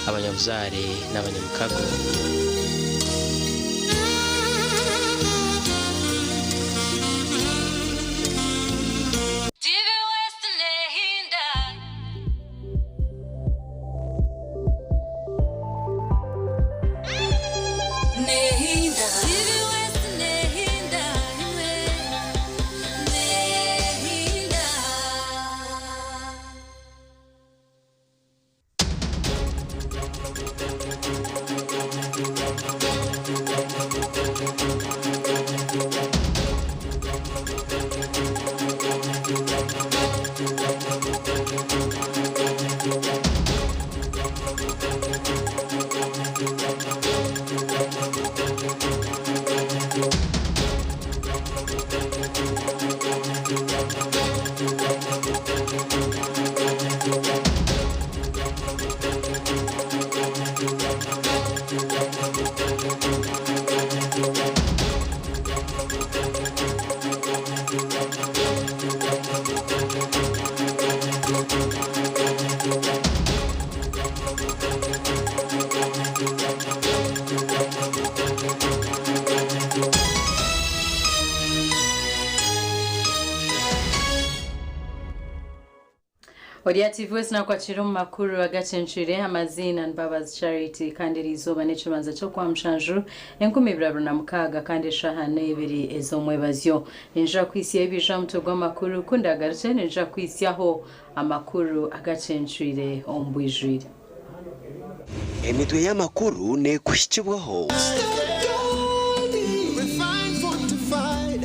abanyabuzaare n'abanyamikago. TV West nehinda. Nehinda. TV West nehinda imwe. Nehinda. Ori TV West nakwakira omu makuru agacencwire amaziina Mbabazi Charity kandi eriizooba n'ekibanza ky'okwamushanju 2026 kandi eshaaha n'ebiri ez'omwebazyo. Ninjira kuhitsya ebiija aha mutwe gw'amakuru ku ndagarukye ninjira kuhitsyaho amakuru agacencwire omu bwijwire. Emitwe y'amakuru neekuhikibwaho. Refined, fortified,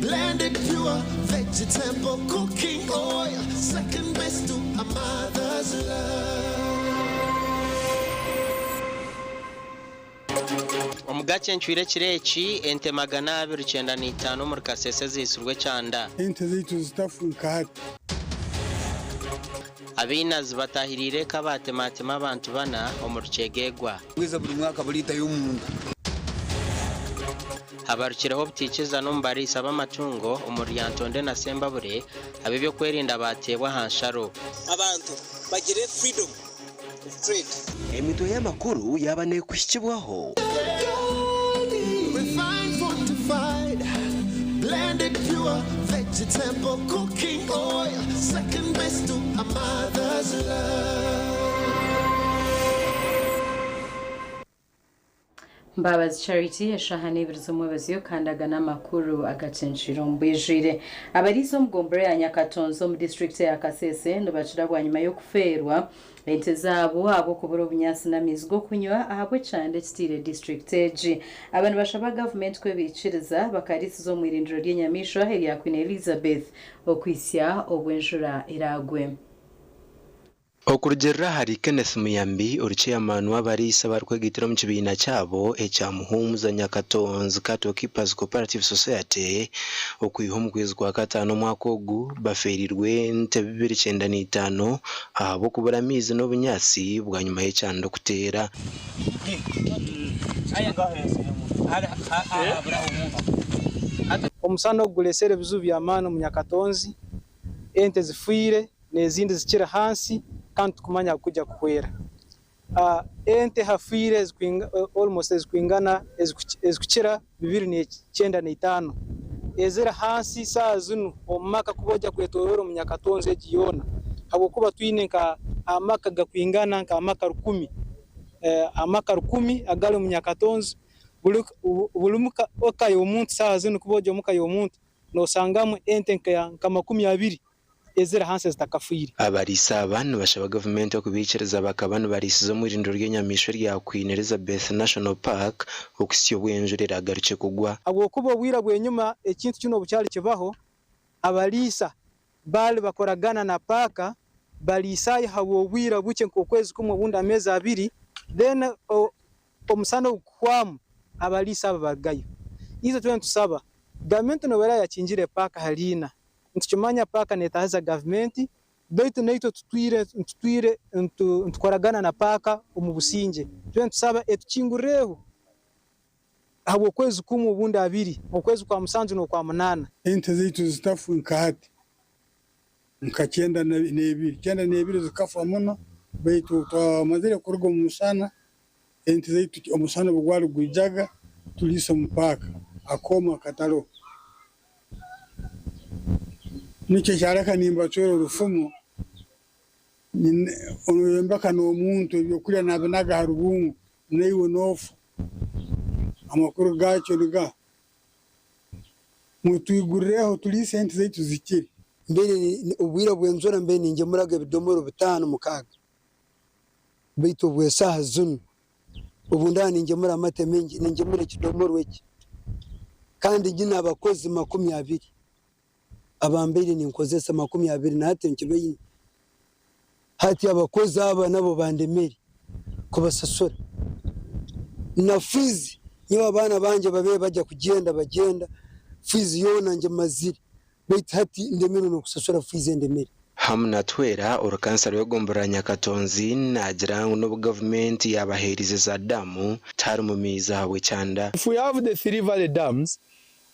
blended pure vegetable cooking oil, second best to a mother's love. Omu gacencwire ekiro eki, ente 295 omuri Kasese ziitsirwe ekyanda. Ente zaitu zitafa nka hati. Abainazi bataahiriire eka baatematema abantu bana omu Rukyegegwa. Bweza buri mwaka buriitayo omuntu. Habarukireho obutikirizana omu bariisa b'amatungo omuri Lyantonde na Sembabure ab'ebyokwerinda baateebwa aha nsharo. Abantu bagire freedom of trade. Emitwe y'amakuru yaaba neekuhikibwaho. Refined, fortified, blended pure vegetable cooking oil, second best to a mother's love. Mbabazi Charity eshaaha n'ibiri z'omwebazyo kandi aga n'amakuru agacencwire omu bwijwire. Abariisa omu gombora ya Nyakatonzo omu disiturikiti ya Kasese nibakira bwanyima y'okufeerwa ente zaabo ahabw'okubura obunyaatsi n'amaizi g'okunywa ahabw'ekyanda ekiteire disiturikiti egi. Aba nibashaba gavumenti kwebiikiriza bakariisiza omu irindiro ry'enyamaishwa erya Queen Elizabeth okuhitsya obu enjura eraagwe. Okurugiirira ahari Kenneth Muyambi ori ceyamaani w'abariisa abarikwegaitira omu kibiina kyabo ekya Muhumuza Nyakatonzi Cattle Keepers Cooperative Society, okwiha omu kwezi kwa kataano omwaka ogu bafeereirwe ente 295 ahabw'okubura amaizi n'obunyaatsi bwanyima y'ekyanda okuteera. Omusana ogu gureetsire ebizibu by'amaani omu Nyakatonzi, ente zifiire n'ezindi zikiri hansi kandi tikumanya ahu kuhwera. Ente hafiire almost ezikwingana ezikukira 295 eziri hansi saaha zinu omu maka kuba ojya kwetoroora omu Nyakatonzi egi yoona ahabw'okuba twine nka amaka gakwingana nka amaka 1000 amaka 1000 agari omu Nyakatonzi buri muka eka y'omuntu saaha zinu kuba ori omuka y'omuntu noosangamu ente nka 20 eziri hansi ezitakafiire. Abariisa aba nibashaba gavumenti okubaikiriza bakaba nibariisiza omu irindiro ry'enyamaishwa erya Queen Elizabeth National Park okuhitsya obu enjura eraagarukye kugwa. Ahabw'okuba obwire bw'enyima ekintu kinu obukyali kibaho, abariisa baali bakoragana na paaka bariisayo habw'obwire bukye nk'okwezi kumwe obundi ameezi abiri then omusana obuguhwamu abariisa abo barugayo. Itwe twena nitusaba gavumenti n'obu eraba yakingire paaka hariina, nitukimanya paaka neetaahiza gavumenti beitu naitwe tutwire ntutwire nitukoragana na paaka omu busingye. Twena nitusaba etukingurireho ahabw'okwezi kumwe obundi abiri, okwezi kwa musanju n'okwa munaana. Ente zaitu zitafa nka hati nka 92, 92 zikafa muno. Baitu twamazire kuruga omu musana, ente zaitu omusana obu gwali gwijaga tuliisa omu paaka, akooma kataroho. Nikyo kyaleka nimbacwera orufumo, embaka n'omuntu ebyokulya nabinaga ha rubungo, naiwe noofa. Amakuru gaakyo nigaha? Mutwigurireho tuliise ente zaitu zikire. Mbere obwire bw'enjura mbere ningemuraga ebidomoro bitaano mukaaga baitu obw'esaaha zinu obu ndaaba ningemura amate maingi ningemura ekidomoro eki kandi nyine abakozi 20 abambaire ninkozesa 20 na hati nkibaine. Hati abakozi aba nabo bandemere kubasasura na fiizi nyowe abaana bangye babaire bagya kugyenda bagyenda fiizi yoona ngimazire baitu hati ndemerwe n'okusasura fiizi endemere. Hamunatwera ori kansara w'egomborora Nyakatonzi naagira ngu n'obu gavumenti yaabaheerize za daamu tiharimu maizi ahabw'ekyanda. If we have the three valley dams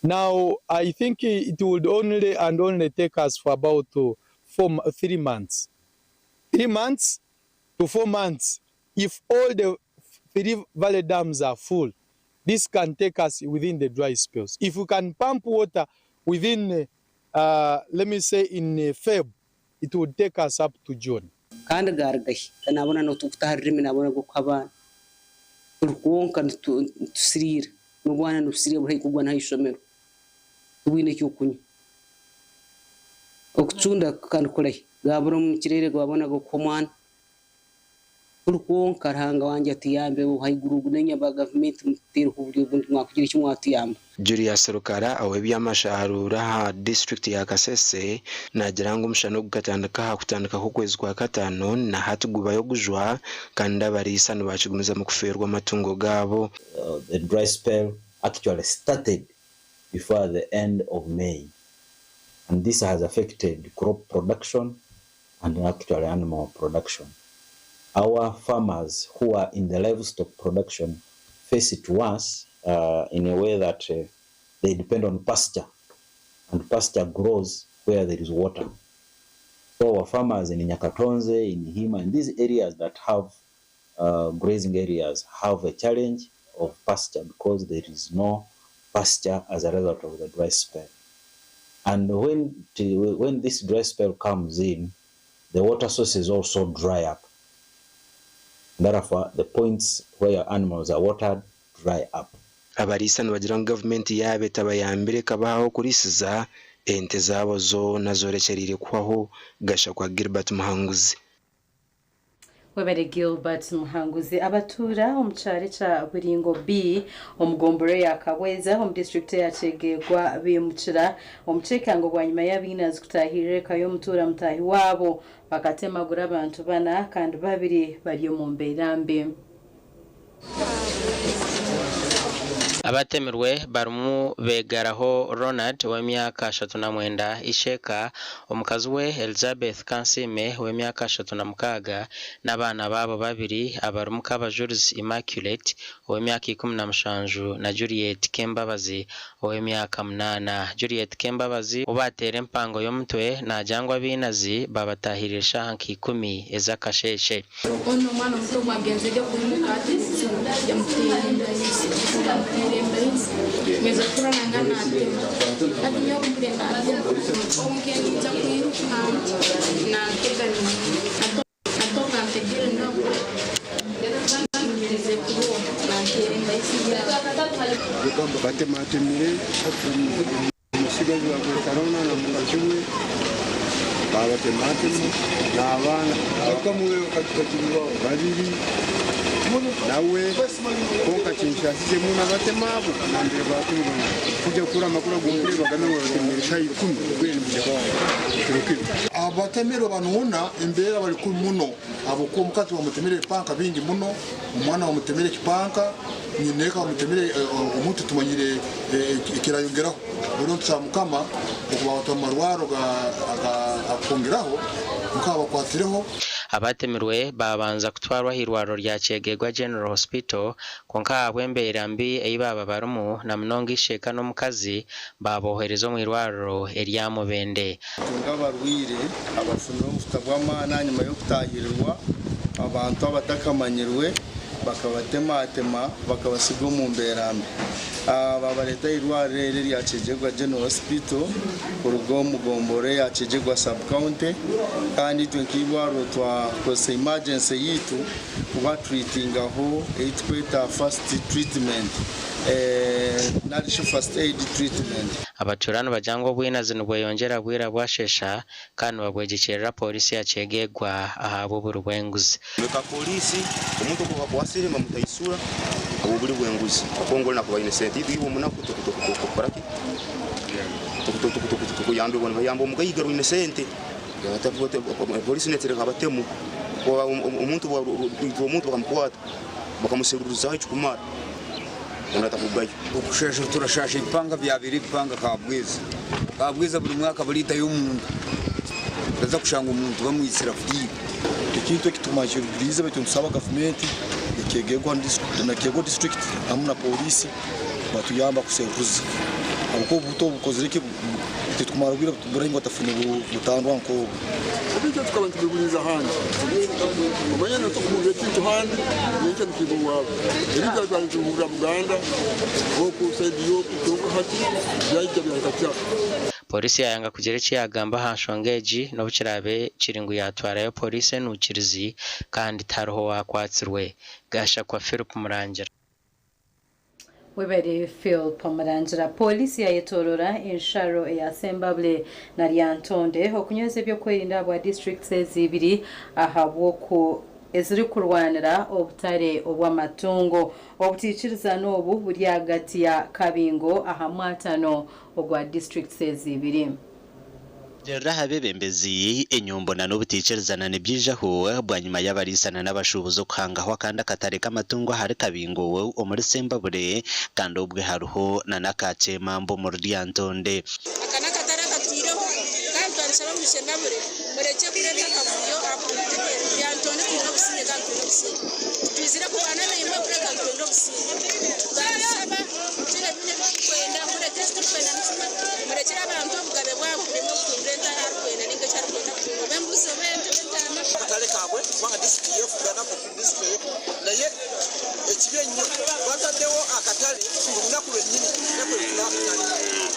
now I think it would only and only take us for about 4, 3 months, 3 months to 4 months if all the three valley dams are full. This can take us within the dry spells. If we can pump water within, let me say in Feb, it would take us up to June. Kandi garugahi nabona n'otukutaha rurimi nabona gwokuha abaana turi kwonka nitusiriira n'obwana nibusiriira buri haihi kugwa n'aha ishomero tibwine ekyokunywa okucunda kandi kurahi gabura omu kirere gwabona g'okuha omwana turi kwonka. Ruhanga wangye atuyambe haiguru nenya ba gavumenti mututeereho oburyo obundi mwakugira eki mwatuyamba. Julius Rukara ow'ebyamasharuura aha disiturikiti ya Kasese naagira ngu omushana ogu gukatandika aha kutandika kw'okwezi kwa kataano na hati gubayo gujwa kandi abariisa nibakigumizamu kufeerwa amatungo gaabo. The dry spell actually started before the end of May. And this has affected crop production and actually animal production. Our farmers who are in the livestock production face it worse in a way that they depend on pasture, and pasture grows where there is water. So our farmers in Nyakatonze, in Hima, in these areas that have grazing areas have a challenge of pasture because there is no pasture as a result of the dry spell. And when this dry spell comes in, the water sources also dry up. Therefore, the points where animals are watered dry up. Abariisa nibagira ngu gavumenti yaaba etabayambire ekabahaho kuriisiza ente zaabo zoona zorekyereire kuhwaho. Gashakwa Gilbert Muhanguzi. Webere Gilbert Muhanguzi. Abatuura omu kyaro kya Buringo B omu gomboro ya Kabweza omu disitulikiti ya Kyegegwa bimukira omucekango bwanyuma y'abinazi kutahirira eka y'omutuura mutahi waabo bakatemagura abantu bana kandi babiri bari omu mbeera mbi. Abatemirwe barimu Begaraho Ronald w'emyaka 39, Isheka, omukazi we Elizabeth Kansime w'emyaka 36 n'abaana baabo babiri abarimu Kabajurizi Immaculate ow'emyaka 17 na Juliet Kembabazi ow'emyaka 8. Juliet Kembabazi obateera empango y'omutwe naagira ngu abainazi babatahirira eshaaha nka 10 ez'akasheeshe. Ono omwana omuto gwagenzege kuyimuka ati yamuteera embaisi yamuteera embaisi ngeze kurora nga natema ati nyowe ompurire natema omugenza kwiruka nantega atoka ntegere nabo nyirize kuboha nantera embaisi. Batematemire omusigazi wa Rona na mukazi we, babatematema n'abaana babiri nawe konka kinshasizemu n'abatema abo nambere batumva kujya kura amakuru agumpure bagambe ngo batemere eshaaha 10 kubera nibujya kiro kiro. Abatemere banuuna embeera bali kumi muno habwokuba omukazi bamutemere ebipanka bingi muno, omwana bamutemere ekipanka, nyineka bamutemere omuntu tumanyire ekirayongeraho. Buri tusaba Mukama okubawata mu marwaro akwongeraho Mukama bakwatireho. Abatemirwe babanza kutwarwa ah'irwariro rya Kyegegwa General Hospital, kwonka ahabw'embeera mbi ei baaba barimu na munonga isheka n'omukazi babohereza omu irwariro erya Mubende. Tunga abarwire abafunire obufuta bw'amaani nyuma y'okutahirirwa. Abantu abatakamanyirwe bakabatematema bakabasiga omu mbeera mbi. Babareeta ah'eirwariro eri erya Kyegegwa General Hospital kuruga omu gombolola eya Kyegegwa sub-county kandi itwe nk'eirwariro twakozesa emergency yaitu kubatreatingaho ei tukweta first treatment narishi first aid treatment. Abatuura nibagira ngu obwinazi nibweyongyera bwira bwashesha kandi nibabwegyekyerera pooriisi ya Kyegegwa ahabw'oburi bw'enguzi. Leka polisi omuntu ogu bakwasire bamutaisura obuli bwenguzi kongo nakuba aine sente itwe iwe omunaku tukukoraki tukuyambibwa nibayamba omugaiga rwine sente polisi netereka abatemu omuntu omuntu bakamukwata bakamuseruruzaho ekikumara onatakugayo. Okushasha turashasha ebipanga byabire ebipanga Kabweza. Kabweza buri mwaka bariitayo omuntu. Baza kushanga omuntu bamwitsire afiire. Ekintu eki tumanyirize baitu nitusaba gavumenti na Kyegegwa district hamu na polisi batuyamba kuseruza habwokuba obuto obukozire ki titukumara obwire buraingwa tafune butandwa nk'obu. Ebintu tukaba nitubiguriza ahandi omanye nitukuhurira ekintu handi nyenkya nikiiba owaawe. Ebintu twali nitubihurira Buganda oku sayidi y'oku kwonka hati byaija byahika Kyaka. Pooriisi yaayanga kugira eki yaagamba aha nshonga egi n'obu kiraabe kiri ngu yaatwarayo pooriisi enuukirizi kandi tihariho owaakwatsirwe. Gashakwa Philip Murangira. Webare Philp Murangira. Pooriisi yayetorora ensharo eya Sembabule na Lyantonde okunyweza ebyokwerinda ahabwa disiturikiti ezi ibiri ahabw'oku ezirikurwanira obutare obw'amatungo. Obutaikirizana obu buri ahagati ya Kabingo aha mwatano ogwa disiturikiti ezi ibiri. Kurugiirira aha beebembezi, enyombo na n'obutaikirizana nibyijaho bwanyima y'abariisa na n'abashuubuzi okuhangaho akandi akatare k'amatungo ahari Kabingo omuri Sembabule kandi obwe hariho na n'aka Kyemamba omuri Lyantonde. Aka n'akatare akatwireho kandi twarushaba ngu Sembabule murekye kureeta akavuyo ahabw'okuba Lyantonde twine obusinge kandi twine obusinge. Titwizire kurwana naimwe kureka nitwenda obusinge. Twarushaba twine bingi ebi turikwenda kureka eki turikwenda ni kimwe murekyere abantu obugabe bwabo buri omwe kutundira ente ahu arikwenda ninga eki arikwenda kutunda oba embuzi oba ente oba entaama. Akatale kaabwe kubanga disitulikiti yeefuga naffe tuli disitulikiti eyeefuga naye ekibi ennyo bataddewo akatale ku lunaku lwennyini ennaku lwetulina akatale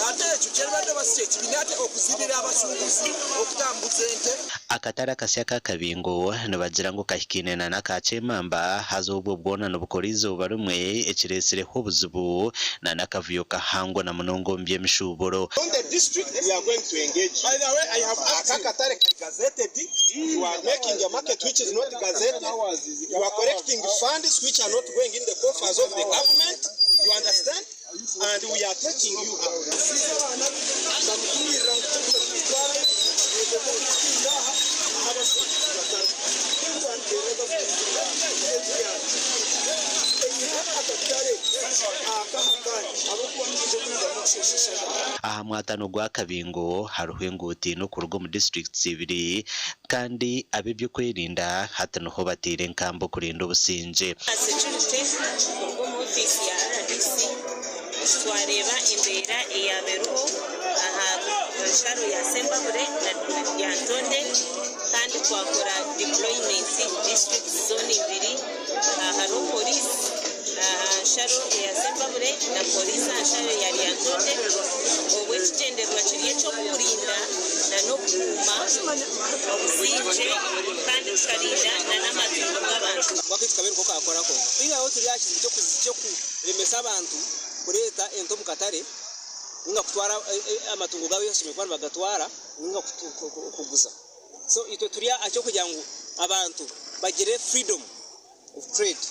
ate ekyo kyandibadde oba si kyekibi naye ate okuzibira abasuubuzi okutambuza ente. Akatare akasya aka Kabingo nibagira ngu kahikaine na n'aka Kyemamba haza obwo bwona nibukora eizooba rimwe ekiretsireho obuzibu na n'akavuyo kahango na munonga omu by'emishuuburo. On the district we are going to engage. By the way, I have asked you. Aka katare kari gazetted, you are making a market which is not gazetted, you are collecting funds which are not going in the coffers of the government, you understand? And we are taking you up. Aha mwatano gwa Kabingo hariho enguuto ina okuruga omu disiturikiti ibiri kandi ab'eby'okwerinda hati niho bateire enkambi okurinda obusingye. Securite kuruga omu ofiisi ya rdc twareeba embeera eyaaba eriho aha nsharo ya Sembabule na Lyantonde kandi twakora deployment districts zoona ibiri. Hariho poriisi aha nsharo eya Sembabule na poriisi aha nsharo ya Lyantonde obwo ekigyendererwa kiri eky'okurinda n'okukuuma obusingye kandi tukarinda n'amatungo g'abantu. Wakaitu kabe niko kakorako. Kwihaho turi aha kizibu ky'okuremesa abantu kureeta ente omu katare ninga kutwara amatungo gaabo ahu bashemereire kuba nibagatwara ninga kuguza. So itwe turi aha ky'okugira ngu abantu bagire freedom of trade.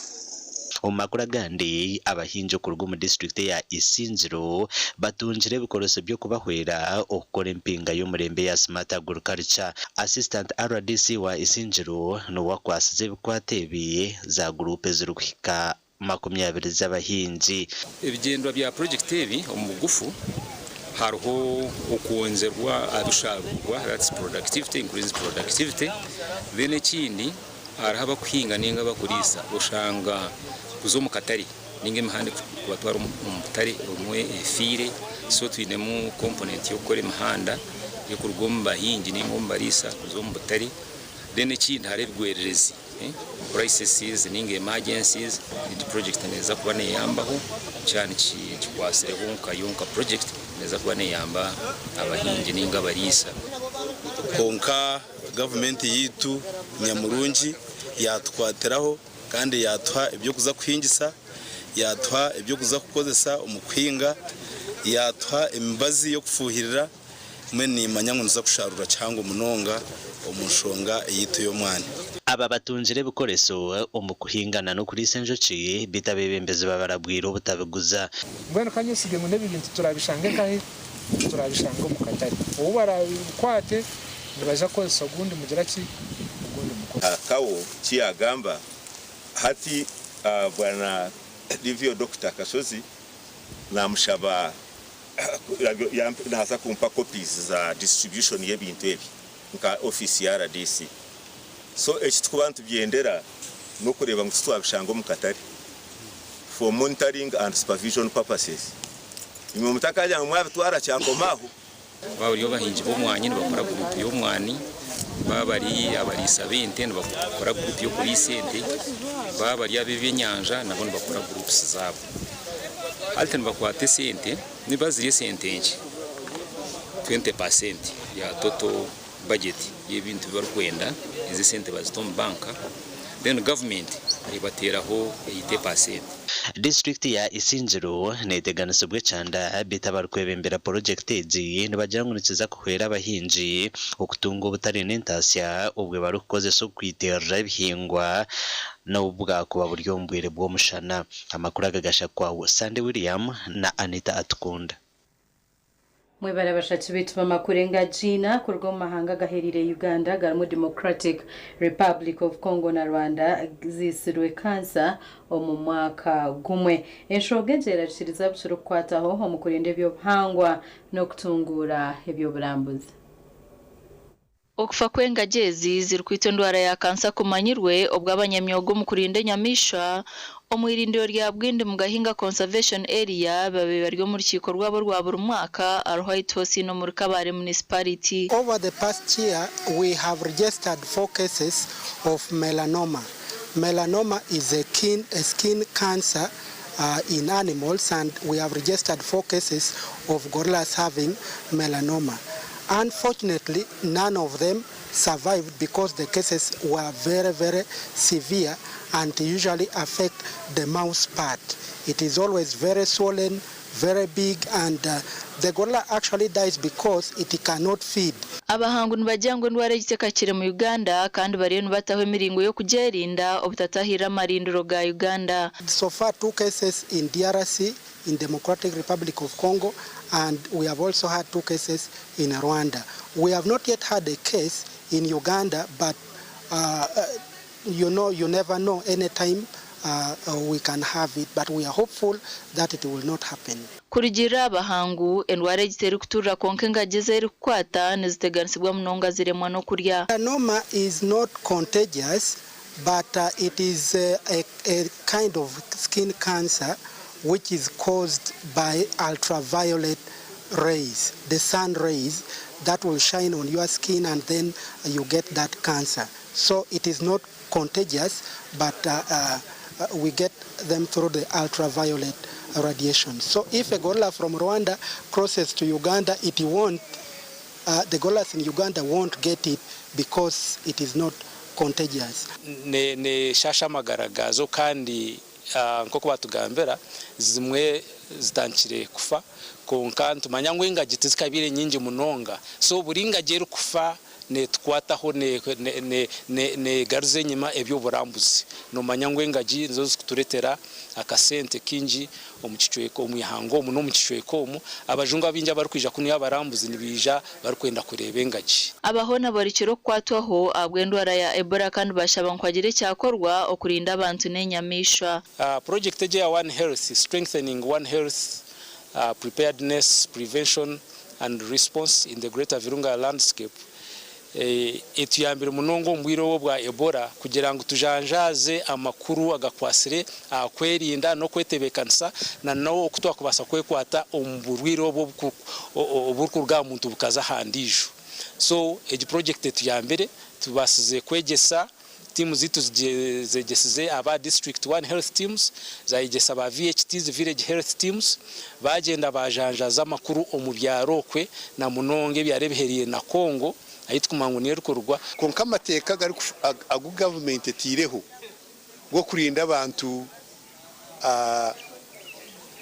Omu makuru agandi, abahingi okuruga omu disiturikiti eya Isingiro batungire ebikoreso by'okubahwera okukora empinga y'omurembe eya Smart Agriculture. Assistant rdc wa Isingiro niwe akwasize ebikwato ebi za guruupu ezirikuhika 20 z'abahingi. Ebigyendwa bya purojekiti ebi omu bugufu hariho okwongyerwa aha bisharuurwa, that's productivity, increase productivity, then ekindi hariho abakuhinga ninga abakuriisa oshanga kuza omu katare ninga emihanda ekubatwara omu butare obumwe efiire so twinemu component y'okukora emihanda y'okuruga omu bahingi ninga omu bariisa kuza omu butare then ekindi hariho ebigwererezi. Crises ninga emergencies, egi project neeza kuba neyambaho kyaba nikikwasireho nkayo nka project neeza kuba neyamba abahingi ninga abariisa. Kwonka gavumenti yaitu nyamurungi yaatukwatiraho kandi yaatuha eby'okuza kuhingisa, yaatuha eby'okuza kukozesa omu kuhinga, yaatuha emibazi y'okufuuhirira. Mbwenu niimanya ngu nituza kusharuura kihango munonga omu nshonga yaitu ey'omwani. Aba batungire ebikoreso omu kuhinga na n'okuriisa enjoki beitu abeebembezi babarabwire obutabiguza. Mbwenu ka nyesige ngu n'ebi bintu turaabishange nkahi? Turaabishanga omu katare. Ou baraabikwate nibaija kukozesa ogundi mugira ki? Ogundi mukono. Kawo ki yagamba hati bwana Livio Dokita Kasozi namushaba Naaza kumpa copies za distribution y'ebintu ebi nka office ya rdc. So eki tukuba nitubyendera n'okureeba ngu titwabishanga omu katare for monitoring and supervision purposes. Imwe mutakagira ngu mwabitwara kyakoma aho. Baaba bari abahingi b'omwani nibakora guruupu y'omwani, baaba bari abariisa b'ente nibakora guruupu y'okuriisa ente, baaba bari ab'ebyenyanja nabo nibakora guruupusi zaabo. Hati nibakwata esente, niba ziri esente nkye, 20% ya total budget y'ebintu ebi barikwenda, ezo esente bazita omu banka, then government ebateeraho 80%. Disiturikiti ya Isingiro neteganisibwa ekyanda beitu abarikwebembera purojekiti egi nibagira ngu nikiza kuhwera abahingi okutunga obutare n'entaasya obwe barikukozesa okwiterera ebihingwa n'obu bwakuba buri omu bwire bw'omushana. Amakuru aga gashakwaho Sunday William na Anita Atukunda. Mwebare abashaki baitu b'amakuru engagiina kuruga omu mahanga agahereire Uganda garimu Democratic Republic of Congo na Rwanda ziitsirwe kansa omu mwaka gumwe. Enshonga egi erarikiriza abukirikukwataho omu kurinda eby'obuhangwa n'okutunguura eby'oburambuzi. Okufa kw'engagi ezi zirikwitwa endwara ya kansa kumanyirwe obwo abanyamyoga omu kurinda enyamaishwa omu irindiro rya Bwindi Mugahinga Conservation Area babaire bari omu rukiiko rwabo orwa buri mwaka ahari White Horse Inn omuri Kabale Municipality. Over the past year we have registered four cases of melanoma. Melanoma is a a skin cancer in animals and we have registered four cases of gorillas having melanoma. Unfortunately, none of them survived because the cases were very, very severe and usually affect the mouth part. It is always very swollen, very big and uh, the gorilla actually dies because it cannot feed. Abahangu nibagira ngu endwara egi tekakire mu Uganda kandi bariyo nibataho emiringo y'okugyerinda obutatahirira amarindiro ga Uganda. So far two cases in DRC, in Democratic Republic of Congo and we have also had two cases in Rwanda. We have not yet had a case in Uganda but uh, uh, you know you never know any time uh, uh, we can have it but we are hopeful that it will not happen. Kurugiirira aha bahangu, endwara egi terikuturira kwonka engagi ezi erikukwata niziteganisibwa munonga ziremwa n'okurya. Melanoma is not contagious but uh, it is a, a, a kind of skin cancer which is caused by ultraviolet rays, the sun rays that will shine on your skin and then you get that cancer. So it is not contagious, but uh, uh, we get them through the ultraviolet radiation. So if a gorilla from Rwanda crosses to Uganda, it won't, uh, the gorillas in Uganda won't get it because it is not contagious. Neshasha amagara gaazo kandi nk'oku batugambira zimwe zitandikire kufa kwonka nitumanya ngu engagi tizikabaire nyingi munonga so buri ngagi erikufa netukwataho negaruza enyima eby'oburambuzi. Nomanya ngu engagi nizo zikuturetera akasente kingi omu kicweka omu ihanga omu n'omu kicweka omu. Abajungu abaingi abarikwija kunuya abarambuzi nibaija barikwenda kureeba engagi. Aba hoona borekire okukwatwaho ahabw'endwara ya Ebola kandi bashaba ngu hagire ekyakorwa okurinda abantu n'enyamaishwa. Purojekiti egi eya One Health, Strengthening One Health Preparedness, Prevention and Response in the Greater Virunga Landscape, etuyambire munonga omu bwire obu obwa Ebola kugira ngu tujanjaaze amakuru agakwatsire aha kwerinda n'okwetebeekanisa na n'oku twakubaasa kwekwata omu burwaire obu oburikuruga aha muntu bukaza aha ndiijo. So egi purojekiti etuyambire, tubaasize kwegyesa. Tiimu zaitu zegyesize aba District One Health Teams, zayegyesa ba VHTs, Village Health Teams, bagyenda bajanjaza amakuru omu byaro okwe na munonga ebyaro ebiherire na Congo ahu turikumanya ngu niyo erikurugwa. Kwonka amateeka agu gavumenti etaireho g'okurinda abantu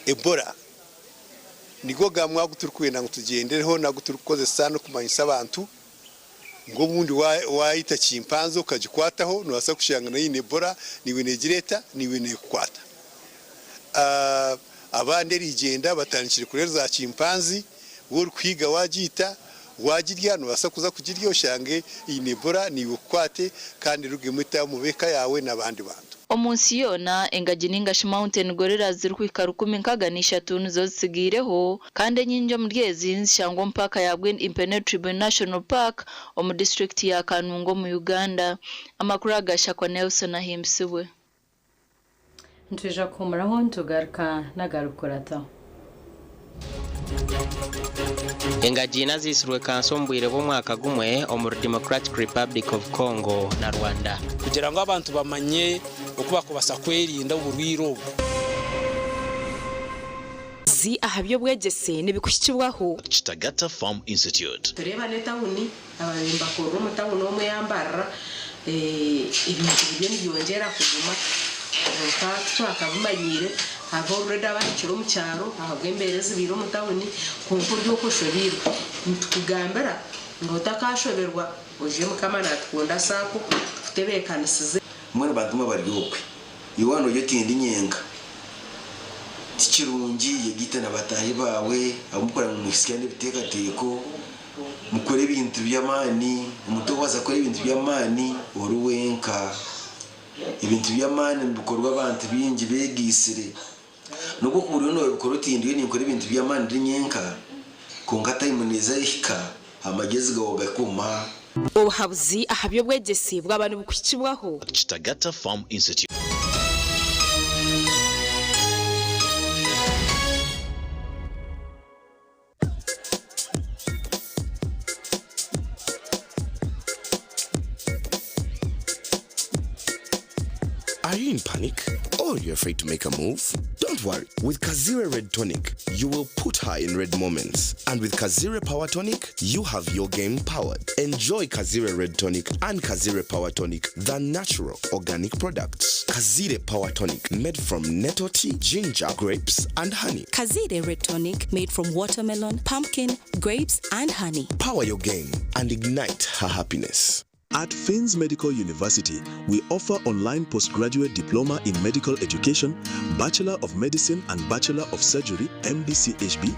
Ebola nigo gamwe agu turikwenda ngu tugyendereho n'agu turikukozesa n'okumanyisa abantu ngu obundi waita chimpanzee okagikwataho noobaasa kushanga nayo eine Ebola naiwe neegira eta naiwe neekukwata. Abandi erigyenda batandikire kurya za chimpanzee waaba orikuhiiga waagiita waagirya noobaasa kuza kugirya oshange eine Ebola naiwe ekukwate kandi erugemu eta omu b'eka yaawe n'abandi bantu. Omu nsi yoona, engagi ninga shi mountain gorillas zirikuhika 1063 nizo zitsigaireho kandi enyingi omuri ezi nizishangwa omu paaka ya Bwindi Impenetrable National Park omu disiturikiti ya Kanungu omu Uganda. Amakuru aga Shakwa Nelson ahimbisibwe. Nitwija kuhumuraho nitugaruka n'agarikukurataho. Engagi ina ziitsirwe kansa omu bwire bw'omwaka gumwe omuri Democratic Republic of Congo na Rwanda. Kugira ngu abantu bamanye oku barikubaasa kwerinda oburwaire obu. Zi aha by'obwegyese nibikuhikibwaho. Kitagata Farm Institute. Tureeba n'etawuni, ababaire nibakorera omu tawuni omwe eyambarira, ebintu biriyo nibyongyera kuguma kwonka titwakabimanyiire. Hariho already abahikire omu kyaro ahabw'embeera ezibaire omu tawuni kwonka ori okwo oshobeirwe. Nitukugambira ngu otakashoberwa oije Mukama Natukunda Sacco tukutebeekanisize. Mbwenu bantu mwe abari okwe, iwe waaba nogira oti ndi nyenka, ti kirungi, yegaite na bataahi baawe abu murikureba ngu nimuhitsya n'ebiteekateeko, mukore ebintu by'amaani. Omuntu orikubaasa kukora ebintu by'amaani ori wenka. Ebintu by'amaani nibikorwa abantu baingi beegaitsire. N'obu okuba oriyo noobikora oti ndiyo ninkora ebintu by'amaani ndi nyenka, kwonka tayimu neeza ehika, amagyezi gaawe gakoma. Obuhabuzi aha by'obwegyese bwaba nibukuhikibwaho. Kitagata Farm Institute. Are you in panic or you're afraid to make a move? Don't worry. With Kazire Red Tonic, you will put her in red moments. And with Kazire Power Tonic, you have your game powered. Enjoy Kazire Red Tonic and Kazire Power Tonic, the natural organic products. Kazire Power Tonic, made from nettle tea, ginger, grapes, and honey. Kazire Red Tonic, made from watermelon, pumpkin, grapes, and honey. Power your game and ignite her happiness. At Finns Medical University, we offer online postgraduate diploma in medical education, Bachelor of Medicine and Bachelor of Surgery, MBCHB,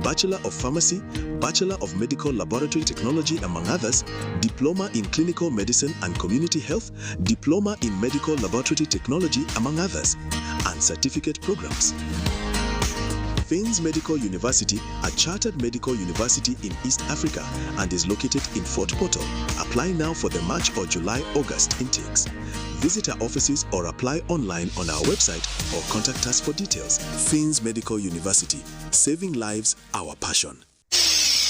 Bachelor of Pharmacy, Bachelor of Medical Laboratory Technology, among others, Diploma in Clinical Medicine and Community Health, Diploma in Medical Laboratory Technology, among others, and certificate programs. Finns Medical University, a chartered medical university in East Africa and is located in Fort Portal. Apply now for the March or July August intakes. Visit our offices or apply online on our website or contact us for details. Finns Medical University, saving lives, our passion.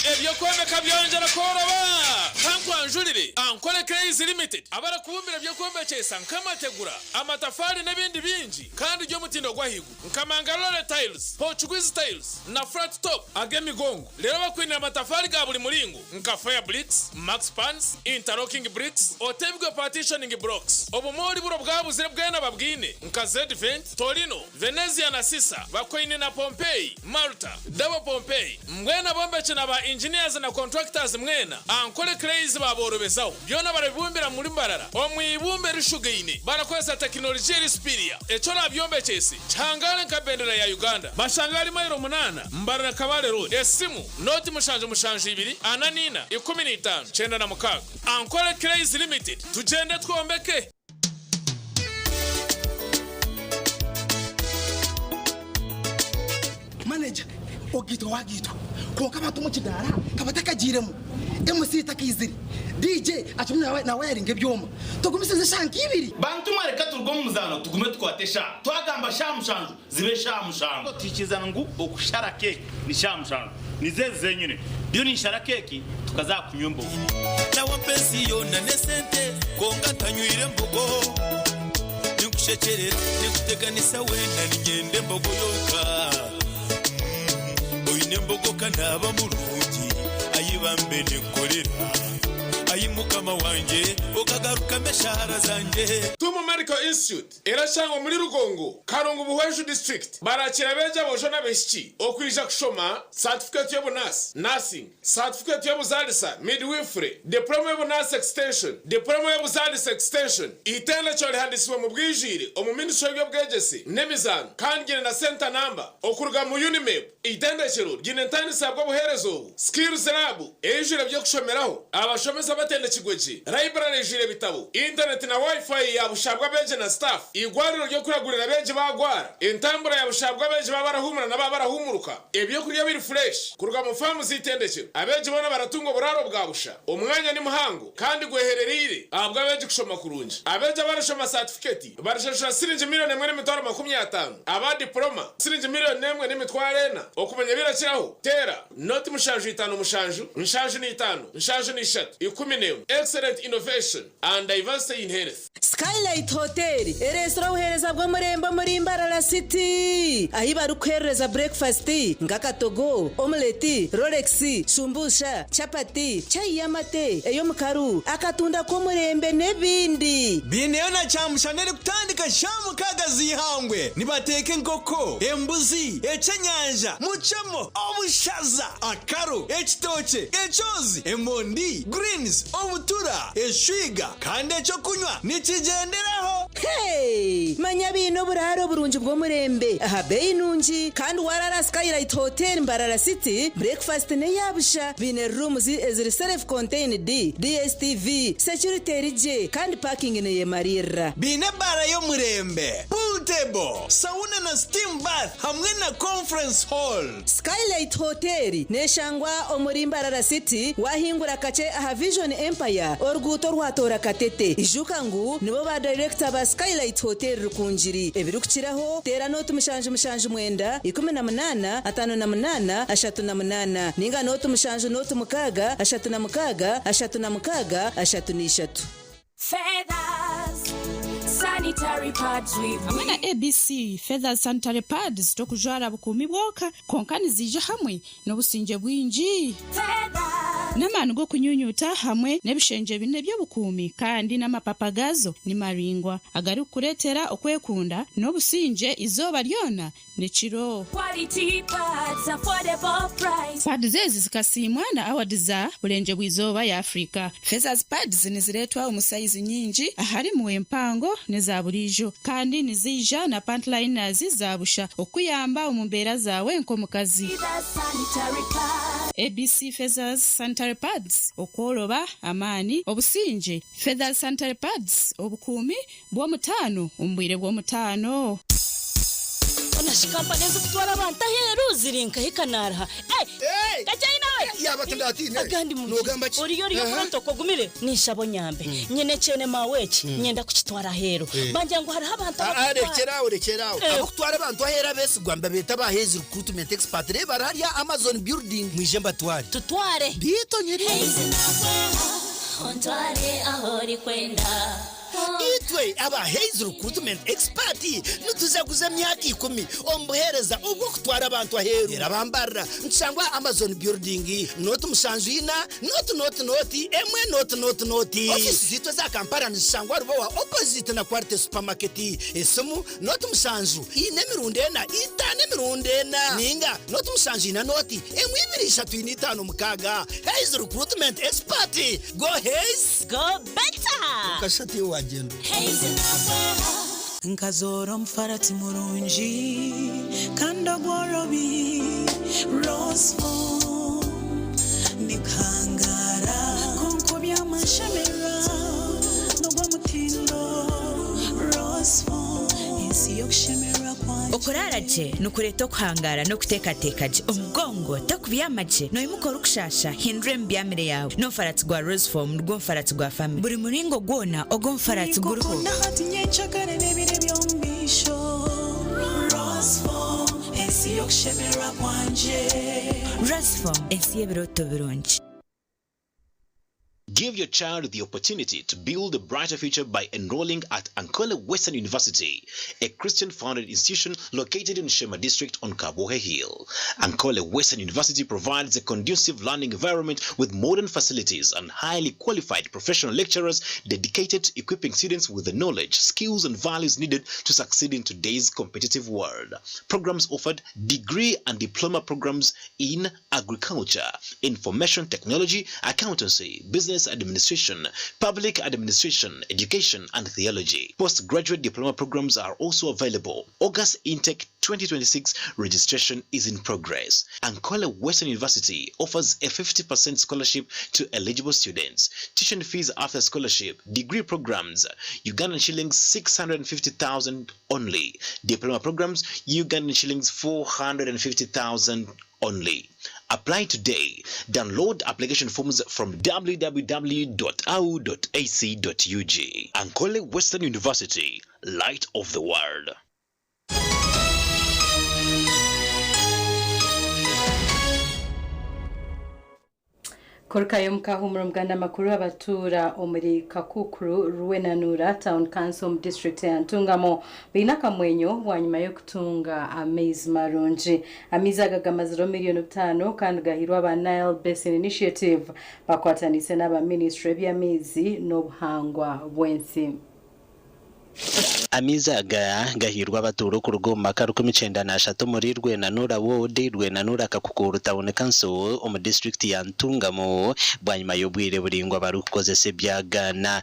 Eby'okwombeka byongyera kworoba! Kankwanjurire Ankole Clays Limited abarikubumbira eby'okwombekyesa nk'amategura, amatafaari n'ebindi bingi kandi by'omutindo gw'ahaiguru nka Mangalore Tiles, Portuguese Tiles na Flat Top ag'emigongo. Reero bakwinire amatafaari ga buri muringo nka Fire Bricks, Max Pans, Interlocking Bricks, Otebwe Partitioning Blocks. Obumoori buri obwabuzire bwena babwine nka Z-Vent, Torino, Venezia na Sisa bakwaine na Pompeii, Malta, Double Pompeii. Mbwenu abombeki na ba engineers na contractors mwena, Ankole Clays baaborobezaho. Byona barabibumbira muri Mbarara omu ibumba erishugaine barakozesa tekinolijiya eri superior. Eki orabyombekyese kihangare nka bendera ya Uganda. Bashanga ahari mailo munaana, Mbarara Kabale Road. Esimu, nooti 772 44 15 96. Ankole Clays Limited, tugyende twombeke! Manager, Ogaitwa wagaitwa kwonka abantu omu kidaara ka batakagiiremu, MC takaizire, DJ akirimu nawayaringa ebyoma. Tugumisirize eshaaha nka ibiri. Bantumwe! Reka turuge omu muzaano tugume tukwate eshaaha. Twagamba shaaha mushanju, zibe shaaha mushanju. Tuhikirizana ngu okushara keeki ni shaaha mushanju. Nizo ezi zenyine. Ndiyo ninshara keeki tukaza aha kunywa embogo. Nawe ampa ensi yoona n'esente kwonka ntanywire mbogo. Ninkushekyerera, ninkuteganisa weena niinyenda embogo yonka. Oine embogo ka naaba murungi, ayi bambe ninkukorera. Ayi Mukama wangye, okagarukamu eshaara zangye. Tumu Medical Institute erashangwa omuri Rugongo, Karungu Buhweju District. Barakira abeegi aboojo n'abaishiki okwija kushoma saatifiketi y'obunaasi, Nursing, saatifiketi y'obuzaalisa, Midwifery, Diploma y'obunaasi Extension, Diploma y'obuzaalisa Extension. Eitendekero rihandiisibwe omu bwijwire omu Ministry y'eby'obwegyese n'emizaano kandi ryine na Centre Number okuruga mu UNIMEB. Eitendekero ryine entandisa ahabw'obuheereza obu, Skills Lab eijwire eby'okushomeraho, abashomesa batendekirwe gye, library eijwire ebitabo, intaneti na Wi-Fi ya busha ahabw'abeegi na staff, eigwariro ry'okuragurira abeegi baagwara, entambura ya busha ahabw'abeegi baaba barahuumura na baaba barahuumuruka, ebyokurya biri fureshi kuruga mu faamu z'eitendekero. Abeegi boona baratunga oburaaro bwa busha. Omwanya ni muhango kandi gweherereire ahabw'abeegi kushoma kurungi. Abeegi abarashoma saatifiketi Barishashura siringi milioni 1,500,000, aba dipuloma siringi milioni 1,400. Okumanya ebirakiraho, teera noti 757 75 73 11. Excellent innovation and diversity in health. Skylight Hotel ereetsire obuheereza bw'omurembe omuri Mbarara City ahi barikuheerereza burekifasiti nk'akatogo, omuleti, rolex, shumbusha, Chapati, chai y'amate, ey'omukaru, akatunda k'omurembe n'ebindi. Baineyo na kyamushana erikutandika shaaha mukaaga z'eihangwe. Nibateeka enkoko, embuzi, eky'enyanja, mucemo, obushaza, akaru, ekitookye, ekyozi, emondi, greens, obutura, eshwiga kandi eky'okunywa nikigyenderaho. Hey! Manya baine oburaaro burungi bw'omurembe aha beeyi nungi kandi waraara Skylight Hotel Mbarara City, breakfast n'eya busha. Baine rooms eziri self contained, DSTV, security eri gye kandi parking neyemariirira. Baine ebaara y'omurembe, pool table, sauna na steam bath hamwe na conference hall. Skylight Hotel neshangwa omuri Mbarara City wahingura kakye aha Vision Empire oruguuto orwatoora Katete. Ijuka ngu nibo ba dayirekita ba Skylight Hotel Rukungiri. Ebirikukiraho teera nooti 779 18 58 38 ninga nooti 7 06 36 36 3. Feathers sanitary pads with Hamwe na ABC Feathers Sanitary Pads tokujwara bukuumi bwonka kwonka niziija hamwe n'obusingye bwingi n'amaani g'okunyunyuta hamwe n'ebishengye bina eby'obukuumi kandi n'amapapa gaazo ni maraingwa agarikukureetera okwekunda n'obusingye eizooba ryona n'ekiro. Quality pads, affordable price. Pads ezi zikasiimwa na awadi za Burengye bw'Eizooba ya Afrika. Feathers Pads nizireetwa omu sayizi nyingi aharimu empango n'eza buriijo kandi niziija na pant liners za busha okukuyamba omu mbeera zaawe nk'omukazi. Feathers sanitary pads. ABC Feathers Sanitary Pads, Okworoba, amaani, obusingye. Feathers Sanitary Pads, Obukuumi bw'omutaano omu bwire bw'omutaano. Hoona shi kampani ezirikutwara abantu aheeru ziri nkahi kanaaruha? Kakyayi nawe! Yaaba tindatiine. Agandi mugi. Noogamba ki? Oriyo oriyo Aha. protocol ogumire? Ninshaba onyambe. Nyine ekyene maawe eki, nyenda kukitwara aheeru. Bangira ngu hariho abantu Ah, ah, abarikutwara. rekyera aho, rekyera aho. Ab'okutwara abantu aheeru abeesigwa nibabeeta aba Hays Recruitment Expert. Reeba bari hariya Amazon Building. Mwije mbatware. Tutware. Biito nyiri. Hays nakweha, ontware ahu orikwenda. Itwe aba Hays Recruitment Expert nitujaguza emyaka ikumi omu buheereza obw'okutwara abantu aheeru. Reero abambarira nitushangwa aha Amazon Building, nooti mushanju ina, nooti nooti nooti, emwe nooti nooti nooti. Ofiisi zaitu eza Kampala nizishangwa Rubowa opposite na Quality Supermarket. Esimu, nooti mushanju ina emirundi ena, itaano emirundi ena, ninga nooti mushanju ina nooti emwe ibiri ishatu ina itaano mukaaga. Hays Recruitment Expert, go Hays! Go Better! Okashusha tiiwe waagyenda. Nkazoora omufarati murungi kandi ogworobi Rose-foam Ndikuhangaara kwonka oby'amashemererwa n'ogw'omutindo Rose-foam Ensi y'okushemererwa. y'okushemererwa kwangye. Okuraara gye nikureeta okuhangaara n'okuteekateeka gye. Omugongo tokubyama gye, noimuka orikushaasha, hindura emibyamire yaawe. N'omufaratsi gwa Rosefoam nigwo mufaratsi gwa famire. Buri muringo gwona ogw'omufaratsi guriho. Ninkukunda hati nyencakare n'ebiro eby'omu maisho. Rosefoam, ensi y'okushemererwa kwangye. Rosefoam, ensi y'ebirooto birungi. Give your child the opportunity to build a brighter future by enrolling at Ankole Western University, a Christian founded institution located in Sheema District on Kabwohe Hill. Ankole Western University provides a conducive learning environment with modern facilities and highly qualified professional lecturers dedicated to equipping students with the knowledge, skills, and values needed to succeed in today's competitive world. Programs offered: degree and diploma programs in agriculture, information technology, accountancy, business administration, public administration, education, and theology. Postgraduate diploma programs are also available. August intake 2026 registration is in progress. Ankole Western University offers a 50% scholarship to eligible students. Tuition fees after scholarship, degree programs, Ugandan shillings 650,000 only. Diploma programs, Ugandan shillings 450,000 only. Apply today. Download application forms from www.au.ac.ug. Ankole Western University, light of the world. Kurukayo mukahumura omuganda makuru abatuura omuri Kakukuru Rwenanura Town Council omu district ya Ntungamo baine akamwenyo bwanyima y'okutunga amaizi marungi. Amaizi aga gamazireho miliyoni 5 kandi gahirwe aba Nile Basin Initiative bakwataniise n'aba ministry eby'amaizi n'obuhangwa bw'ensi. Amaizi aga gahairwe abatuura okuruga omu maka 93 omuri Rwenanura Ward, Rwenanura Kakukuru Town Council omu disiturikiti ya Ntungamo bwanyima y'obwire buraingwa barikukozesa ebyagaana.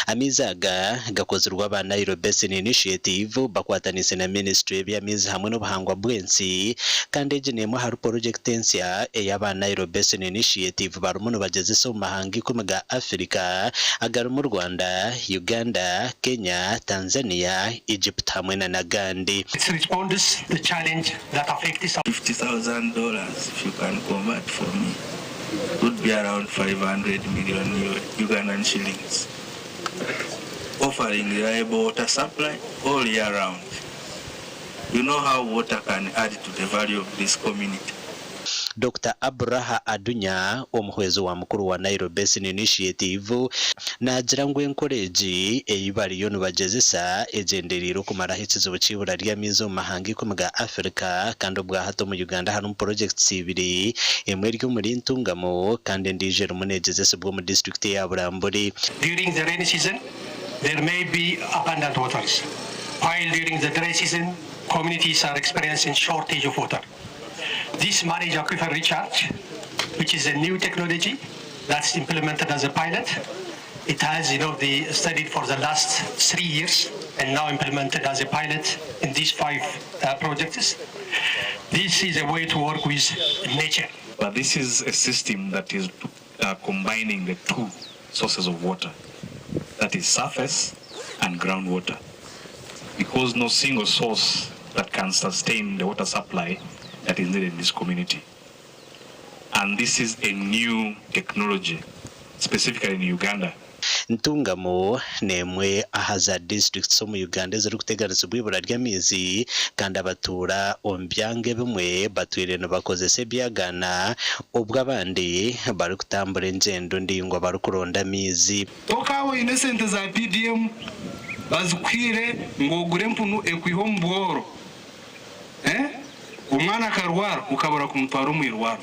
Amaizi aga gakozirwe aba Nile Basin Initiative bakwataniise na minisiture y'eby'amaizi hamwe n'obuhangwa bw'ensi kandi egi n'emwe ahari porogyekiti ensya ei aba Nile Basin Initiative barimu nibagyezesa omu mahanga 10 ga Africa agarimu Rwanda, Uganda, Kenya, Tanzania, Egypt hamwe na n'agandi. It responds the challenge that affects $50,000 if you can convert for me would be around 500 million Ugandan shillings, offering reliable water supply all year round. You know how water can add to the value of this community. Dokita Abraha Adunya, omuhwezi wa mukuru wa Nile Basin Initiative naagira ngu enkora egi ei bariyo nibagyezesa egyendereire okumaraho ekizibu ky'eibura ry'amaizi omu mahanga 10 ga Africa kandi obwahati omu Uganda harimu porogyekiti ibiri, emwe eri omuri Ntungamo kandi endiijo erimu neegyezesibwa omu disiturikiti eya Buramburi. During the rainy season, there may be abundant waters, while during the dry season, communities are experiencing shortage of water. This managed aquifer recharge, which is a new technology that's implemented as a pilot, it has, the studied for the last 3 years and now implemented as a pilot in these five projects. This is a way to work with nature. But this is a system that is combining the two sources of water, that is surface and groundwater. Because no single source that can sustain the water supply that is needed in this community. And this is a new technology, specifically in Uganda. Ntungamo n'emwe aha za disiturikiti omu Uganda ezirikuteganisibwa ibura ry'amaizi kandi abatuura omu byanga ebimwe batwire nibakozesa ebyagaana obwo abandi barikutambura engyendo ndaingwa barikuronda amaizi. Tokaaba oine esente za PDM bazikuhire ngu ogure empunu ekwiha omu bworo, eh? Omwana akarwara ukabura kumutwara omu irwaro.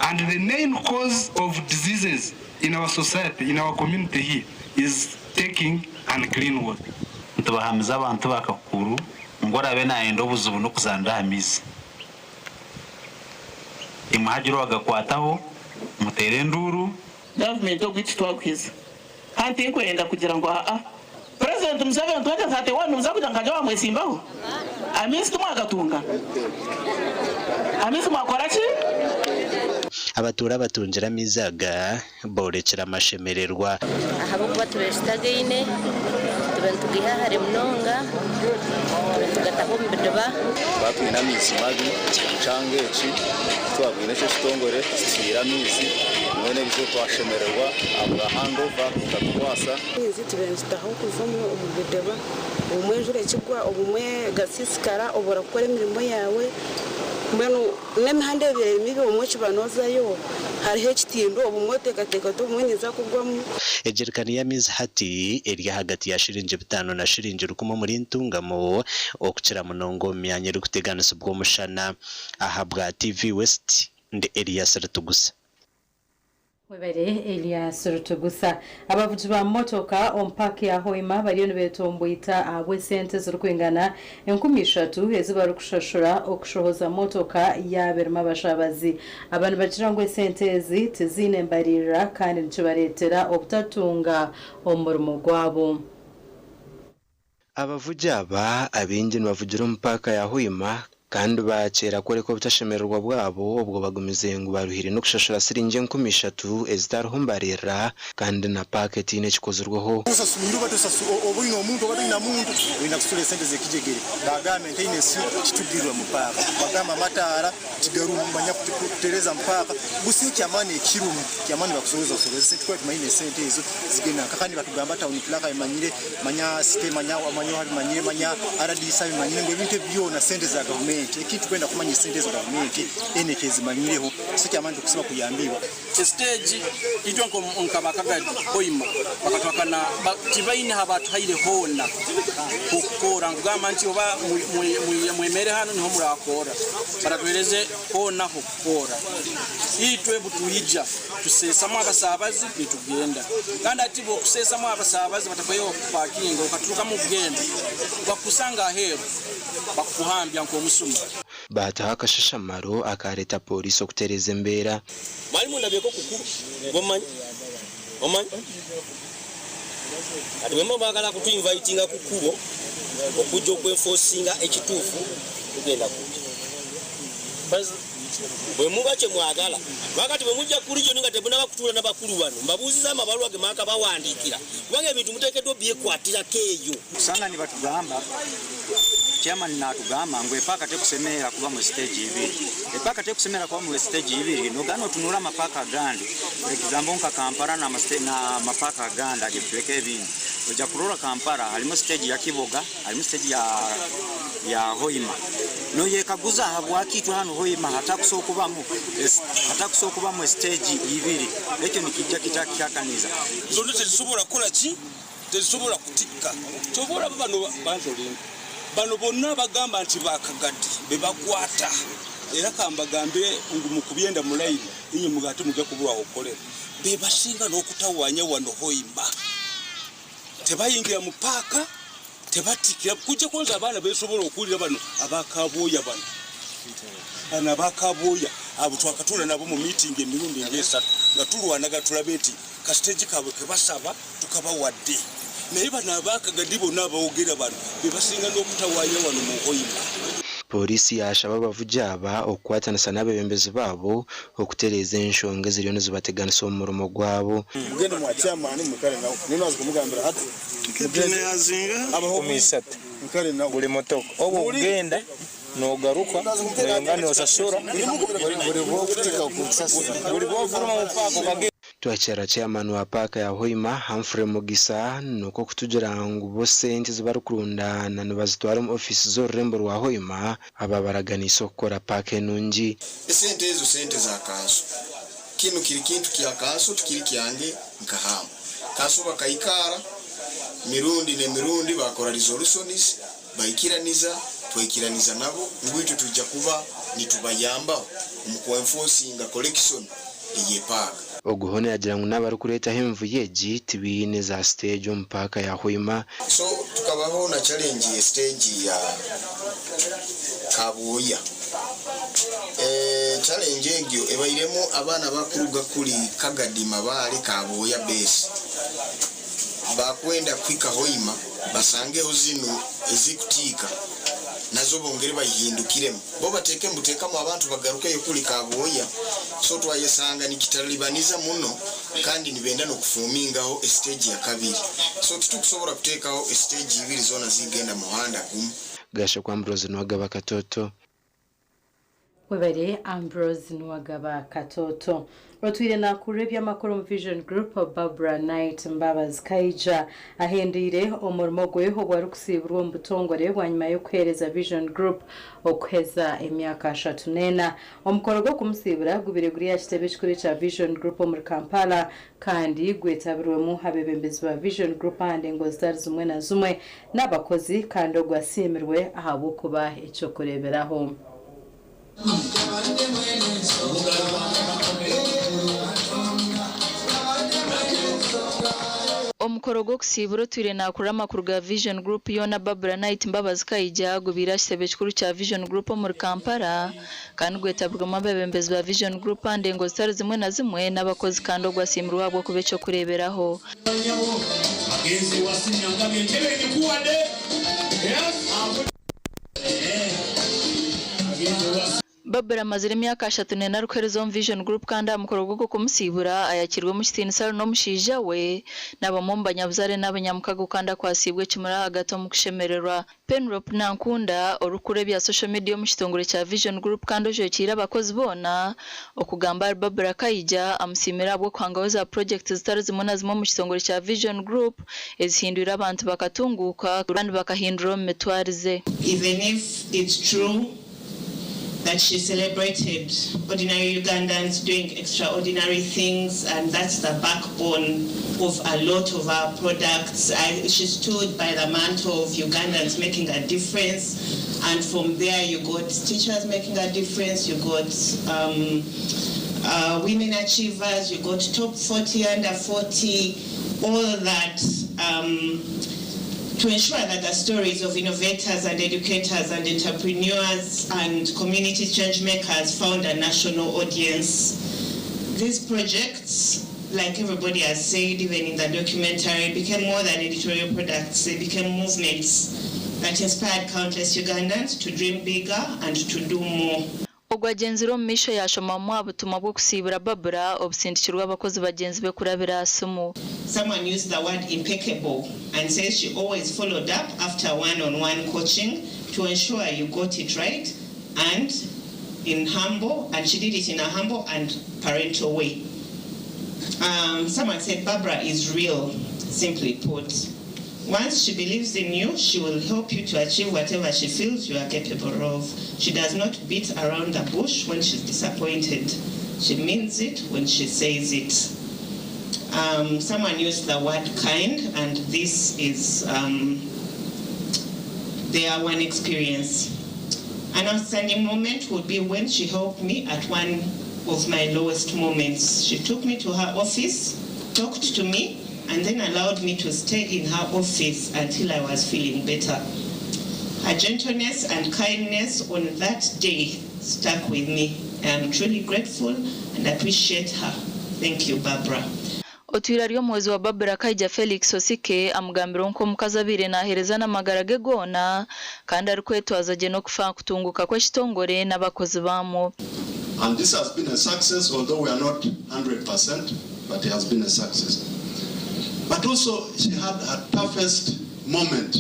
And the main cause of diseases in our society, in our community here, is taking unclean water. Ntibahamiza abantu bakakuru ngu orabe nayenda obuzibu n'okuzanira aha mizi imwe hagira wagakwataho mutere enduru. Gavumenti ogwiti twaguhiza kandi nkwenda kugira ngu aa President Museveni 2031 muza kugira nkaja wamwesimbaho amaizi timwagatunga amaizi mwakora ki? Abatuura abatungire amaizi aga boorekire amashemererwa. Ahabw'okuba tubaire tutagaine, tubaire nitugaiha hare munonga, tubaire nitugataha omu bidiba. Tukaba twine amaizi mabi omu kyanga eki, kutwabwine eki ekitongore kituhaire amaizi, mbwenu eriizooba twashemererwa ahabwa handover ekatukwasa. Amaizi tubaire nitutaha okuva omu bidiba, obumwe enjura ekigwa, obumwe gasiisikara, obura kukora emirimo yaawe, mbwenu N'emihanda ebaire eri mibi obumwe okiba noozayo hariho ekitindo obumwe oteekateeka oti obumwe ninza kugwamu. Ejerikani y'amaizi hati eri ahagati ya shiringi bitaano na shiringi rukumi omuri Ntungamo okukira munonga omu myanya erikuteganisibwa omushana. Ahabwa TV West, ndi Elias Ritugusa. Webare Elias Rutugusa. Abavugi ba motoka omu paaka ya Hoima bariyo nibetomboita ahabw'esente ezirikwingana 3000 ezi barikushashura okushohoza motoka yaaba erimu abashabazi. Aba nibagira ngu esente ezi tiziine mbaririra kandi nikibareetera obutatunga omurimo gwabo. Abavugi aba abaingi nibavugira omu paaka ya Hoima kandi baakyera kworeka obutashemererwa bwabo obwo bagumize ngu baruhire n'okushashura siringi 3000 ezitariho mbaririra kandi na paaka etaine ekikozirweho. Tigarumu manya kutereza mpaka busa ekyamani ekirumu kyamani bakusorooza busorooza esente twaba tumanyire esente ezo zigenda nka kandi batugamba town clerk abimanyire manya city manya oha abimanyire manya rdc abimanyire ngu ebintu ebi byona sente za gavumenti eki tukwenda kumanya esente ezo gavumenti ena ekezimanyireho so ekyamani tukusaba kuyambibwa. Esiteegi itwe nka ba Kagadi Hoima bakatuhakana tibaine habatuhaire hoona h'okukoora nkugamba nti oba mwemere hanu niho murakoora batatuhereze hoona h'okukoora. Itwe butwija tuseesamu abasaabazi nitugenda kandi hati bo kuseesamu abasaabazi batakuhaire h'okupakinga okaturukamu kugenda bakukusanga aheeru bakukuhambya nk'omusuma. Baataho akashashamaro akaareeta pooriisi okutereeza embeera. Mwali mundabyeko ku kkubo gwe mumanyi? Omanyi? Kati bwe muba mwagala kutuinvitinga ku kkubo okujja okwenfosinga ekituufu tugenda kujja. Bwe muba kye mwagala. Kuba kati bwe mujja ku region nga temunaba kutuula na bakulu bano, mbabuuziza amabaluwa ge mwakabawandiikira kubanga ebintu muteekeddwa obyekwatirako eyo. Kusanga nibatugamba, Chairman natugamba ngu epaaka tekusemerera kubamu stage ibiri. Epaaka tekusemerera kubamu stage ibiri nogana otunura amapaaka agandi for example nka Kampala na amapaaka agandi agebicweka ebindi oija kurora Kampala harimu stage ya Kiboga harimu stage ya Hoima noyekaguza ahabwaki itwe hanu Hoima hatakusobola kubamu stage ibiri ekyo nikija kitakihakaniza. Zonna tezisobola kukola ki? Tezisobola kutikka. Kyova olaba bano banzolinga bano bonna abagamba nti ba Kagadi bebakwata era kambagambe ngu mukubyenda mu line inywe mwe ate mujja kubulwa awokukolera bebasinga nokutawanya wano Hoima tebayingira mu paaka tebatikira kujjako nze abaana besobola okuwulira bano aba Kabwoya bano bano aba Kabwoya abo twakatuula nabo mu meeting emirundi nga esatu nga tulwanaga tulabe nti ka stage kabwe kebasaba tukabawadde naye bano abakagadi bona abawogera bano bebasinga nokutawanya wano mu Hoima. Pooriisi yaashaba abavugi aba okukwatanisa n'abeebembezi baabo okutereeza enshonga eziriyo nizibateganisa omu murimo gwabo. Mugende mwa chairman mwikare nawe. Niwe naza kumugambira hati. Mwikare nawe. Buri motoka obu okugenda nogaruka noyongera nosasura buri bwofuruma omu paaka okagenda. Twakyera Chairman wa paaka ya Hoima, Humphrey Mugisa nikwo kutugira ngu bo sente ezi barikurundaana nibazitwara omu ofiisi z'orurembo rwa Hoima ababaraganiise okukora paaka enungi. Esente ezo sente za kanso. Kinu kiri kintu kya kanso tikiri kyange nka Ham. Kanso bakaikara mirundi n'emirundi bakora resolutions baikiraniza twaikiraniza nabo ngu itwe twija kuba nitubayambaho omu ku enforcinga collection ey'epaaka. Ogu hoona yaagira ngu n'abarikureetaho emivuyo egi tibaine za siteegi omu paaka ya Hoima. So tukabaho na challenge ye stage ya Kabwoya. Challenge egyo ebairemu abaana abakuruga kuri Kagadi, Mabaale, Kabwoya base bakwenda kuhika Hoima basangeho zinu ezikutiika. Nazo bongere bayihindukiremu bo bateekemu buteekamu abantu bagarukeyo kuli Kabwoya so twayesanga nikitalibaniza muno kandi nibenda n'okufuumingaho esiteegi yakabiri so titukusobora kuteekaho esiteegi ibiri zoona zigenda muhanda gumu. Gashakwa Ambrose Nuwagaba Katoto. Webare Ambrose Nuwagaba Katoto. Otwire nakurira eby'amakuru omu Vision Group Barbara Knight Mbabazi Kaija ahendeire omurimo gwe obwo arikusiiburwa omu butongore bwanyima y'okuheereza Vision Group okuheza emyaka 34. Omukoro gw'okumusiibura gubire guri aha kitebe ekikuru ekya Vision Group omuri Kampala kandi gwetabirwemu abeebembezi ba Vision Group aha ndengo zitari zimwe na zimwe n'abakozi kandi ogwo asiimirwe ahabw'okuba eky'okureeberaho. Omukoro gw'okusiibura otwire naakurira amakuru ga Vision Group yoona Barbara Knight Mbabazi Kaija gubaire aha kitebe kikuru kya Vision Group omuri Kampala kandi gwetabirwemu abeebembezi ba Vision Group aha ndengo zitari zimwe na zimwe n'abakozi kandi ogwo asiimirwe ahabw'okuba eky'okureeberaho. Barbara amazire emyaka 34 arikuheereza omu Vision Group kandi aha mukoro gw'okumusiibura ayakiirwe omu kitiinisa ari n'omushaija we n'abamwe omu banyabuzaare n'abanyamukago kandi akwasiibwe ekimuri ahagati omu kushemererwa. Penrop Nankunda orikukura ebya social media omu kitongore kya Vision Group kandi ojwekiire abakozi boona okugamba ahari Barbara Kaija amusiimire ahabw'okuhangaho za purogyekiti zitari zimwe na zimwe omu kitongore kya Vision Group ezihindwire abantu bakatunguuka kandi bakahindura omu mitwarize. Even if it's true that she celebrated ordinary Ugandans doing extraordinary things and that's the backbone of a lot of our products. I, she stood by the mantle of Ugandans making a difference and from there you got teachers making a difference, you got women achievers, you got top 40, under 40, all that to ensure that the stories of innovators and educators and entrepreneurs and community change makers found a national audience. These projects, like everybody has said, even in the documentary, became more than editorial products. They became movements that inspired countless Ugandans to dream bigger and to do more. Ogwo agyenzire omu maisho yaashomamu aha butumwa bw'okusiibura Barbara obusindikirwe abakozi bagyenzi be kurabira aha simu. Someone used the word impeccable and says she always followed up after one-on-one coaching to ensure you got it right and in humble, and she did it in a humble and parental way. Someone said Barbara is real, simply put. Once she believes in you, she will help you to achieve whatever she feels you are capable of. She does not beat around the bush when she's disappointed. She means it when she says it. Someone used the word kind, and this is their one experience. An outstanding moment would be when she helped me at one of my lowest moments. She took me to her office, talked to me, and then allowed me to stay in her office until I was feeling better. Her gentleness and kindness on that day stuck with me. I am truly grateful and appreciate her. Thank you, Barbara. Otwire ari omuhwezi wa Barbara Kaija Felix Osike amugambire nk'omukazi abaire naaheereza n'amagara ge goona kandi arikwetwaza gye n'okufa aha kutunguuka kw'ekitongore n'abakozi baamwo. And this has been a success, although we are not 100%, but it has been a success. But also, she had her toughest moment,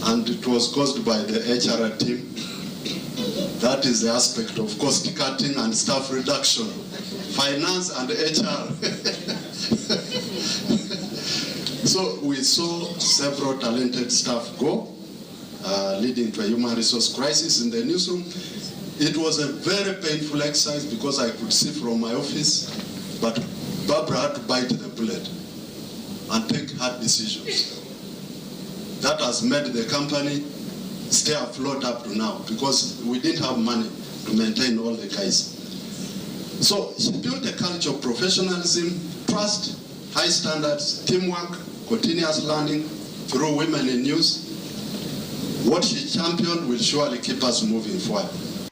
and it was caused by the HR team. That is the aspect of cost cutting and staff reduction, finance and HR. So we saw several talented staff go, leading to a human resource crisis in the newsroom. It was a very painful exercise because I could see from my office, but Barbara had to bite the bullet and take hard decisions. That has made the company stay afloat up to now because we didn't have money to maintain all the guys. So she built a culture of professionalism, trust, high standards, teamwork, continuous learning through Women in News. What she championed will surely keep us moving forward.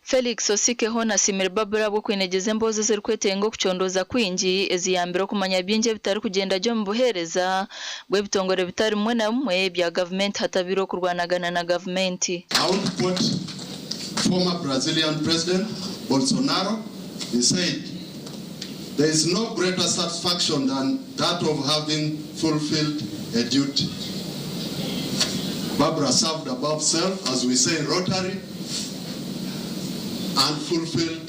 Felix Osike hoona asiimire Barbra ahabw'okwinegyeza emboozi ezirikwetenga okucondooza kwingi eziyambire okumanya bingi ebitarikugyenda gye omu buheereza bw'ebitongore bitari bimwe na bimwe bya gavumenti hatabaire okurwanagana na gavumenti. I want to quote former Brazilian President Bolsonaro. He said, There is no greater satisfaction than that of having fulfilled a duty. Barbara served above self, as we say in Rotary, and fulfilled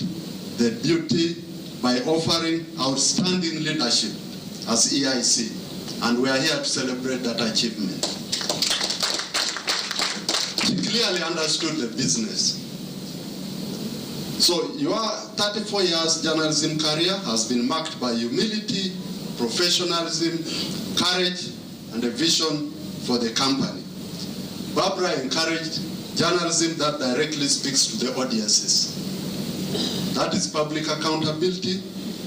the duty by offering outstanding leadership as EIC. And we are here to celebrate that achievement. She clearly understood the business. So your 34 years journalism career has been marked by humility, professionalism, courage, and a vision for the company. Barbara encouraged journalism that directly speaks to the audiences. That is public accountability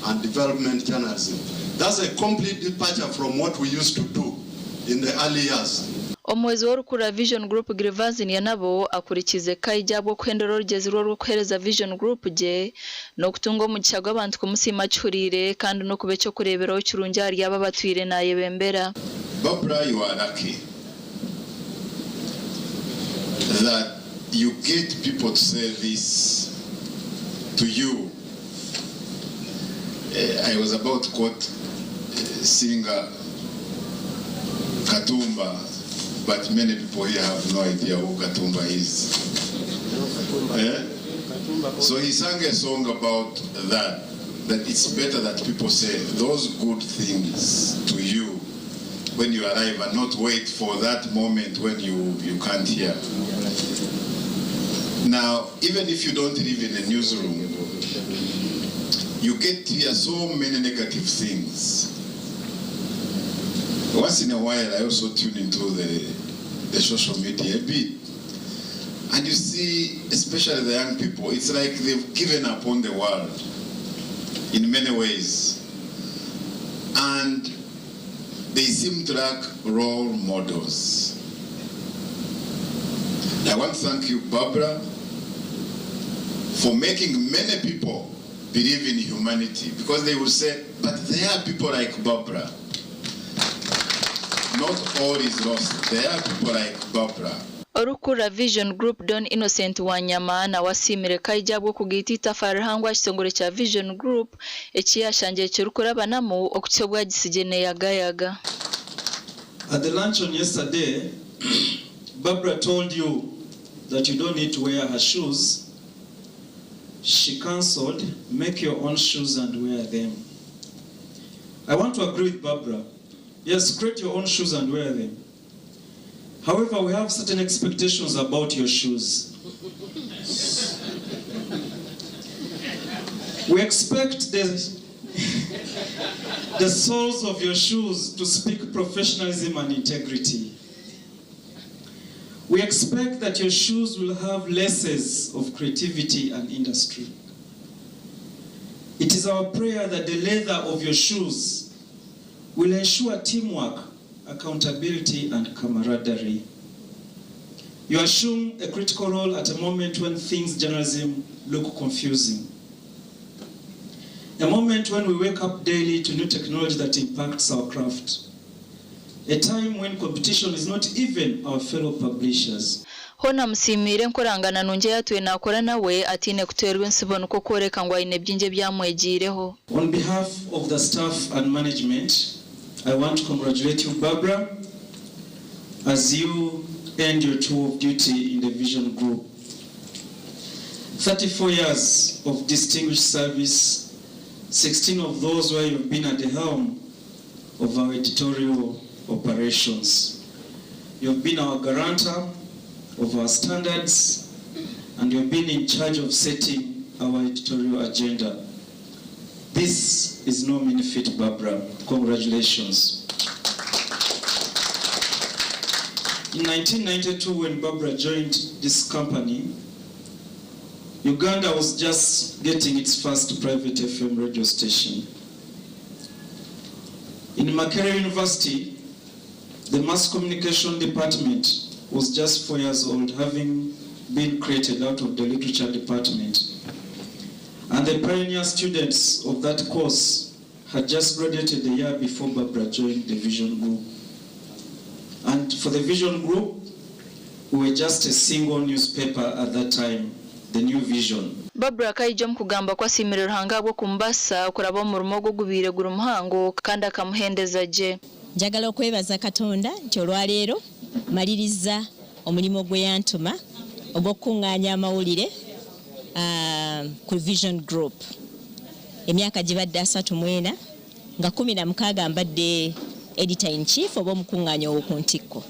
and development journalism. That's a complete departure from what we used to do in the early years. Omuhwezi w'orikura Vision Group Gervase Nyanabo akurikize Kaija ahabw'okuhendera orugyezi rwe orw'okuheereza Vision Group gye n'okutunga omugisha gw'abantu kumusiima akihuriire kandi n'okuba eky'okureeberaho kirungi ahari abo abatwire nayebembera. Barbara, you are lucky that you get people to say this to you. I was about to quote singer Katumba, but many people here have no idea who Katumba is. Eh? So he sang a song about that, that it's better that people say those good things to you when you arrive and not wait for that moment when you can't hear. Now, even if you don't live in a newsroom, you get to hear so many negative things. Once in a while, I also tune into the social media a bit. And you see, especially the young people, it's like they've given up on the world in many ways. And they seem to lack role models. I want to thank you, Barbara, for making many people believe in humanity, because they will say, but there are people like Barbara. Not all is lost. There are people like Barbara. Orikukura Vision Group Don Innocent Wanyama nawe asiimire Kaija ahabw'okugaita eitafaari rihango aha kitongore kya Vision Group eki yashangire kirikurabanamu okuhitsya obu agisigye neeyagayaga. At the luncheon yesterday, Barbara told you that you don't need to wear her shoes. She counseled, make your own shoes and wear them. I want to agree with Barbara. Yes, create your own shoes and wear them. However, we have certain expectations about your shoes. We expect the soles of your shoes to speak professionalism and integrity. We expect that your shoes will have laces of creativity and industry. It is our prayer that the leather of your shoes will ensure teamwork, accountability, and camaraderie. You assume a critical role at a moment when things journalism look confusing. A moment when we wake up daily to new technology that impacts our craft. A time when competition is not even our fellow publishers. Hoona amusiimiire enkorangana nungi ei atwire naakora nawe ataine kuteerwa entsibo nikwo kworeka ngu aine bingi ebi amwegiireho. On behalf of the staff and management, I want to congratulate you, Barbara, as you end your tour of duty in the Vision Group. 34 years of distinguished service, 16 of those where you've been at the helm of our editorial operations. You've been our guarantor of our standards, and you've been in charge of setting our editorial agenda. This is no mean feat, Barbara. Congratulations. In 1992, when Barbara joined this company, Uganda was just getting its first private FM radio station. In Makerere University, the mass communication department was just 4 years old, having being created out of the literature department. And the pioneer students of that course had just graduated the year before Barbara joined the Vision Group. And for the Vision Group, we were just a single newspaper at that time, the New Vision. Barbara Kaija omu kugamba ku asiimire Ruhanga ahabw'okumubaasisa okuraba omu murimo ogu ogubaire guri muhango kandi akamuhendeza gye. Njagala okwebaza Katonda nti olwaleero mmalirizza omulimu gwe yantuma ogw'okukungaanya amawulire ku Vision Group. Emyaka gibadde 34 nga 16 mbadde Editor in Chief oba omukungaanya ow'oku ntikko.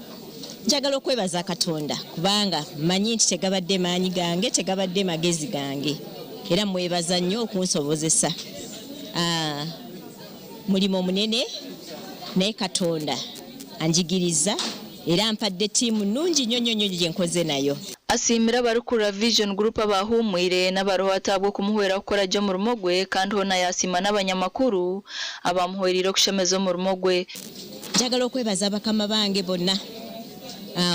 Njagala okwebaza Katonda kubanga mmanyi nti tegabadde maanyi gange, tegabadde magezi gange era mmwebaza nnyo okunsobozesa. Mulimu munene naye Katonda anjigirizza era ampadde ttiimu nnungi nnyo nnyo nnyo gye nkoze nayo. Asiimire abarikurira Vision Group abahuumwire n'abariho hati ahabw'okumuhwera kukora gye omurimo gwe kandi hoona yaasiima n'abanyamakuru abamuhwereire okushemeza omurimo gwe. Njagala okwebaza bakama bange bonna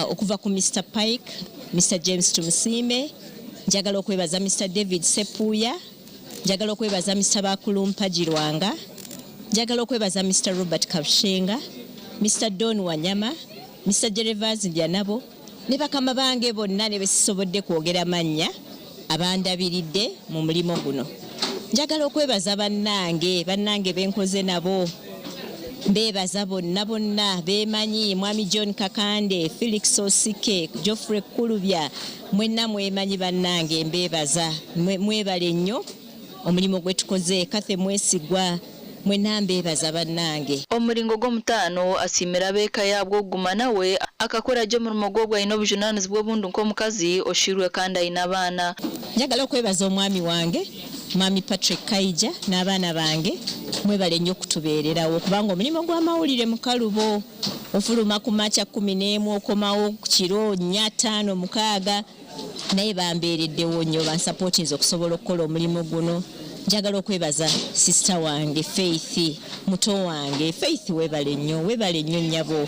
okuva ku Mister Pike, Mister James Tumusiime, njagala okwebaza Mister David Sepuya, njagala okwebaza Mister Bakulumpagi Lwanga, njagala okwebaza Mister Robert Kabushenga, Mister Don Wanyama, Mister Gervas Ndyanabo ne bakama bange bonna ne besisobodde kwogera mannya abandabiridde mu mulimu guno. Njagala okwebaza bannange, bannange benkoze nabo, mbeebaza bonna bonna beemanyi, Mwami John Kakande, Felix Osike, Geoffrey Kulubya, mwenna mwemanyi bannange, mbeebaza, mwebale nnyo omulimu gwe tukoze. Kathe Mwesigwa, mwenna mbeebaza bannange. Omuringo gw'omutaano asiimire ab'eka yaabwo okuguma nawe akakora gye omurimo gw'obwo aine obujunaanizibwa obundi nk'omukazi oshiirwe kandi aine abaana. Njagala okwebaza omwami wange Mwami Patrick Kaija n'abaana bange, mwebale nnyo okutubeererawo kubanga omulimu gw'amawulire mukalubo, ofuluma ku makya 11 okomawo ku kiro 4, 5, 6, naye bambeereddewo nnyo, bansapootinze okusobola okukola omulimu guno. Njagala okwebaza sisita wange Faith, muto wange Faith, weebale nnyo, weebale nnyo nnyabo,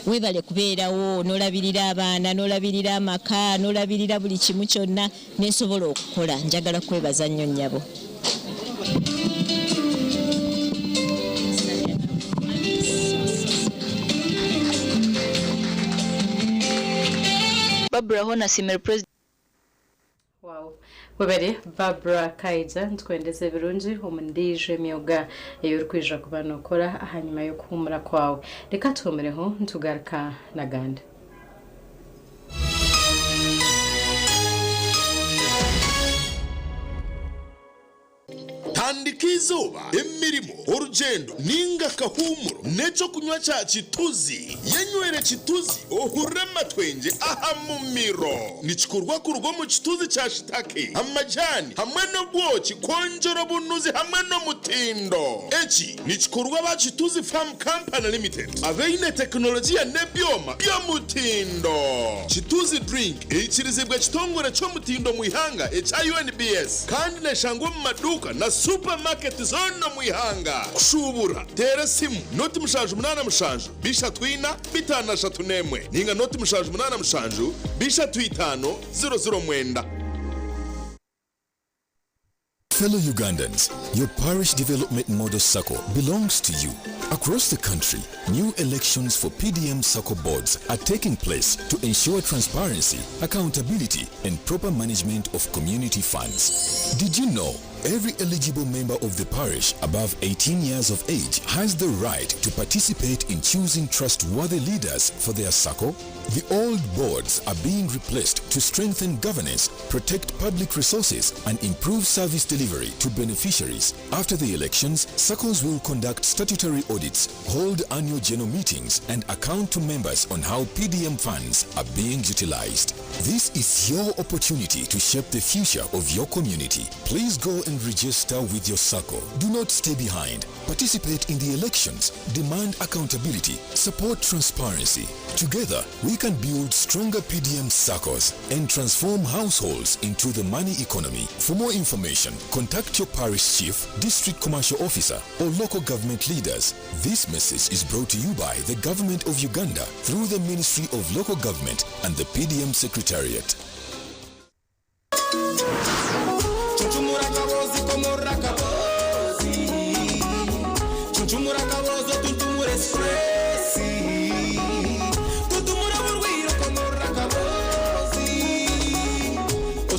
weebale kubeerawo n'olabirira abaana, n'olabirira amaka, n'olabirira buli kimu kyonna nensobola okukola. Njagala kwebaza nnyo nnyabo. Barbara hoona asiimire President. Wow. Webare Barbara Kaija, nitukwendeza ebirungi omu ndiijo emyoga ei orikwija kuba nookora ahanyima y'okuhuumura kwawe. Reka tuhuumireho nitugaruka n'agandi. Tandika eizooba, emirimo, orugyendo ninga akahuumuro n'ekyokunywa kya Kituzi. Yenywere Kituzi ohurire amatwengye aha mumiro. Nikikorwa kuruga omu kituzi kya shitake, amajani hamwe n'obwoki kwongyera obunuzi hamwe n'omutindo. Eki nikikorwa aba Kituzi Farm Company Limited abaine tekinologiya n'ebyoma by'omutindo. Kituzi Drink eikirizibwa ekitongore ky'omutindo omu ihanga ekya UNBS kandi neshangwa omu maduuka na supamaketi zoona omu ihanga. Kushuubura, teera esimu 077 34 531 ninga 077 35 00 9. Fellow Ugandans, your parish development model SACCO belongs to you. Across the country, new elections for PDM SACCO boards are taking place to ensure transparency, accountability, and proper management of community funds. Did you know every eligible member of the parish above 18 years of age has the right to participate in choosing trustworthy leaders for their SACCO? The old boards are being replaced to strengthen governance, protect public resources, and improve service delivery to beneficiaries. After the elections, SACCOs will conduct statutory audits, hold annual general meetings, and account to members on how PDM funds are being utilized. This is your opportunity to shape the future of your community. Please go and register with your SACCO. Do not stay behind. Participate in the elections. Demand accountability. Support transparency. Together, we can build stronger PDM SACCOs and transform households into the money economy. For more information, contact your parish chief, district commercial officer, or local government leaders. This message is brought to you by the Government of Uganda through the Ministry of Local Government and the PDM Secretariat.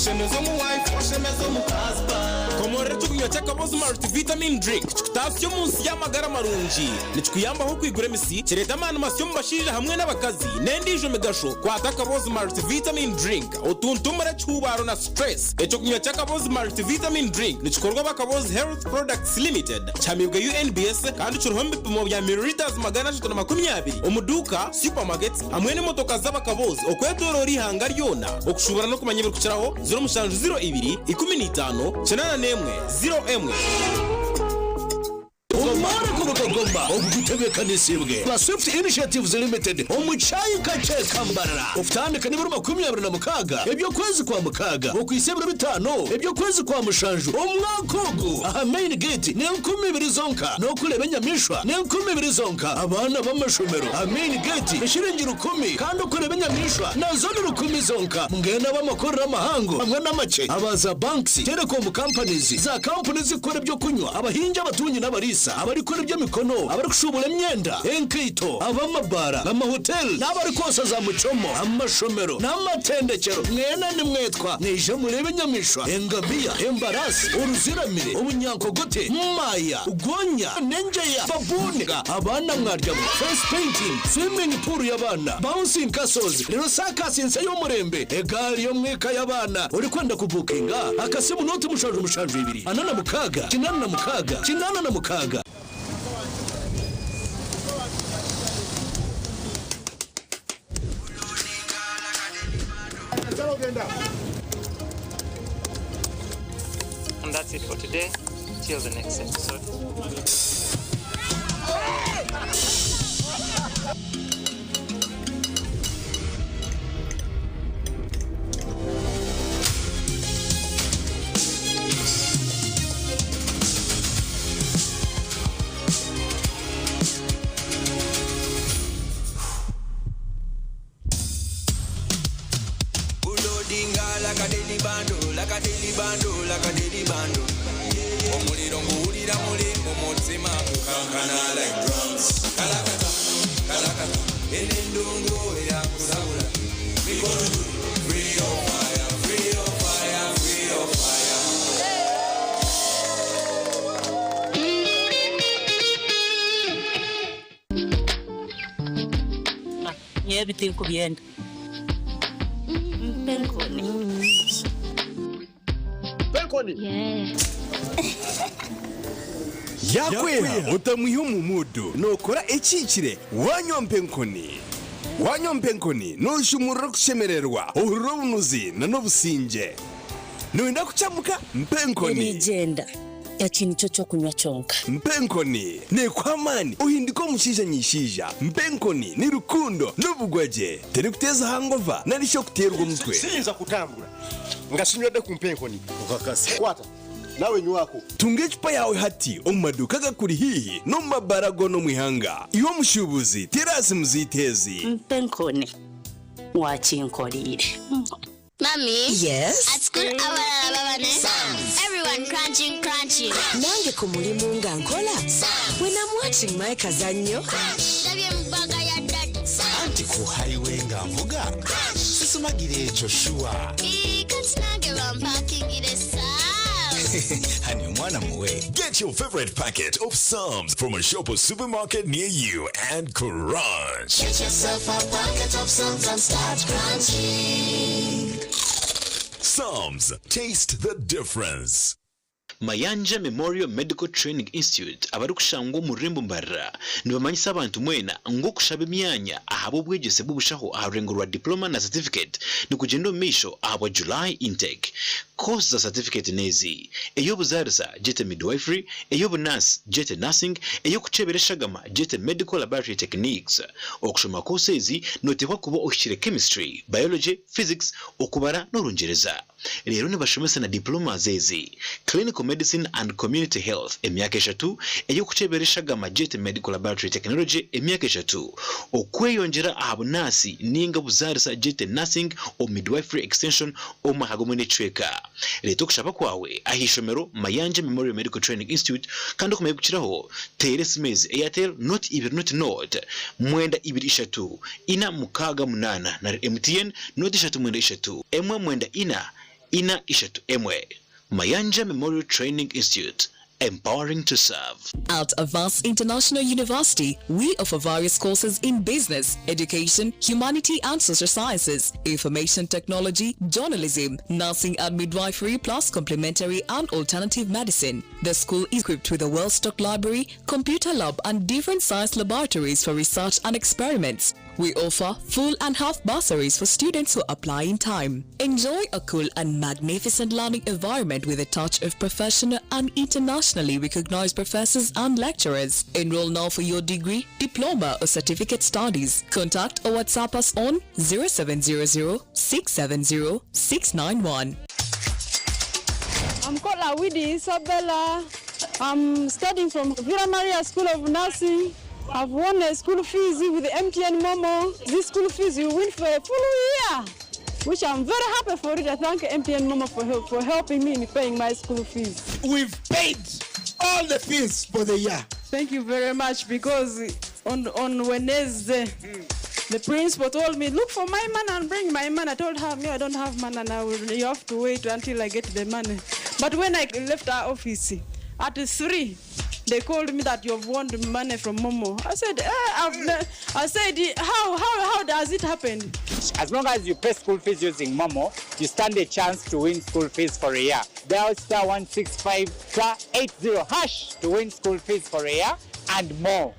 Oshemeza omu wife, oshemeza omu husband. Komorora eky'okunywa ky'akabozi Multivitamin Drink kikutaasya omu nsi y'amagara marungi. Nikikuyambaho kwigura emisi, kireeta amaani masya omu bashaija hamwe n'abakazi, n'endiijo migasho. Kwata akabozi Multivitamin Drink otuntumure ekihuubaaro na stress. Eky'okunywa ky'akabozi Multivitamin Drink nikikorwa aba Kabozi Health Products Limited, kihamiibwe UNBS kandi kiriho omu bipimo bya millilitres 320 omu duuka, supermarkets hamwe n'emotoka z'abakabozi okwetoroora eihanga ryona. Okushuubura n'okumanya ebirikukiraho, 0702 15 81 01. Omwore kuruga Goma ogu gutebeekanisiibwe ba Swift Initiatives Limited omu kyayika kye Kambarara okutandika n'ebiro 26 eby'okwezi kwa mukaaga okuhitsya ebiro bitaano eby'okwezi kwa mushanju omwaka ogu aha Main Gate n'enkumi ibiri zonka n'okureeba enyamaishwa n'enkumi ibiri zonka abaana b'amashomero aha Main Gate eshiringi rukumi kandi okureeba enyamaishwa nazo ni rukumi zonka mbwenu ab'amakorero amahango hamwe n'amakye aba za banks, telecom companies, za kampuni ezikukora eby'okunywa, abahingi, abatungi n'abariisa, abarikukora eby'emikono, abarikushuubura emyenda, enkaito, ab'amabaara, amahoteli n'abarikwosa za muchomo, amashomero n'amatendekyero. Mwena nimwetwa mwije mureebe enyamaishwa, engamiya, embaraasi, oruziramire, obunyankogote, maaya, gonya, n'engyeya, babuuni, abaana mwaryamu, face painting, swimming pool y'abaana, bouncing castles, reero saakasi nsya y'omurembe, egaari y'omwika y'abaana. Orikwenda kubuukinga? Akasimu nooti 772 46 86 86. And that's it for today. Till the next episode. Kulodinga like a daily bundle, like a daily bundle, like a daily bundle. Omuliro nguwulira muli mu mutima gukankana like drums. Kalakata, kalakata, eno endongo eyakusabula. Mikono juu, free your fire, free your fire, free your fire. Nyowe ebi tinkubyenda. Mpa enkoni. Mpa enkoni. Yaakweha otamwiha omu muudu, nookora ekihikire waanywa mpa enkoni. Waanywa mpa enkoni nooshumurura okushemererwa, ohurira obunuzi n'obusingye. Nooyenda kukyamuka? Mpa enkoni. Eriigyenda. Eki nikyo ky'okunywa kyonka. Mpa enkoni. Neekuha amaani ohindike omushaija nyaishaija. Mpa enkoni ni rukundo n'obugwagye. Terikuteeza hangova nari shi okuteerwa omutwe. Siyinza kutambura nga sinywedde ku mpa enkoni. Okakasa. Kwata nawe nywako. Tunga ecupa yaawe hati omu maduuka agakuri haihi n'omu mabaara goona omu ihanga. Iwe omushuubuzi, teera aha simu zaitu ezi. Mpa enkoni. Waakinkoreire. Mummy. Yes? At school abalala baba ne Everyone crunching crunching. Nange ku mulimu nga nkola. When I'm watching my kazannyo. Ndabye mu bbaga ya daddy. Anti ku highway nga nvuga. Sisumagira ekyo shuwa. Ii, kati nange bampakingire Psalms. Honey, omwana muwe. Get your favorite packet of Psalms from a shop or supermarket near you and crunch. Get yourself a packet of Psalms and start crunching. Psalms, taste the difference. Mayanja Memorial Medical Training Institute abarikushangwa omu rurembo Mbarara nibamanyisa abantu mwena ngu okushaba emyanya ahabw'obwegyese bw'obushaho aha rurengo rwa Diploma na Certificate nikugyenda omu maisho ahabwa July intake. Course za Certificate n'ezi, Ey'obuzaarisa, gyete Midwifery, Ey'obunaasi, gyete Nursing, Ey'okukyebera eshagama, gyete Medical Laboratory Techniques. Okushoma course ezi noteekwa kuba ohikire Chemistry, Biology, Physics, Okubara n'Orungyereza. Reero nibashomesa na diplomas ezi, Clinical Medicine and Community Health, emyaka eshatu, ey'okukyebera eshagama gyete Medical Laboratory Technology, emyaka eshatu, okweyongyera aha bunaasi ninga obuzaarisa gyete Nursing or Midwifery Extension omu maka g'omwe n'ekicweka. Reeta okushaba kwawe aha ishomero Mayanja Memorial Medical Training Institute kandi okumanya ebirikukiraho teera esimu ezi, Airtel noti ibiri noti noti mwenda ibiri ishatu ina mukaaga munaana nari MTN noti ishatu mwenda ishatu emwe mwenda ina 431. Mayanja Memorial Training Institute, empowering to serve. At Avance International University, we offer various courses in business, education, humanity and social sciences, information technology, journalism, nursing and midwifery, plus complementary and alternative medicine. The school is equipped with a well-stocked library, computer lab and different science laboratories for research and experiments. We offer full and half bursaries for students who apply in time. Enjoy a cool and magnificent learning environment with a touch of professional and internationally recognized professors and lecturers. Enroll now for your degree, diploma or certificate studies. Contact or WhatsApp us on 0700 670 691. I'm called Awidi Isabella. I'm studying from Villa Maria School of Nursing. I've won a school fees with the MTN Momo. This school fees you win for a full year, which I'm very happy for it. I thank MTN Momo for, help, for helping me in paying my school fees. We've paid all the fees for the year. Thank you very much because on, on Wednesday, the principal told me, look for my money and bring my money. I told her, me, I don't have money and I will, you have to wait until I get the money. But when I left our office at 3, they called me that you've won the money from Momo. I said, eh, I've ne-" I said, how, how, how does it happen? As long as you pay school fees using Momo, you stand a chance to win school fees for a year. Dial star 165 star 80 hash to win school fees for a year and more.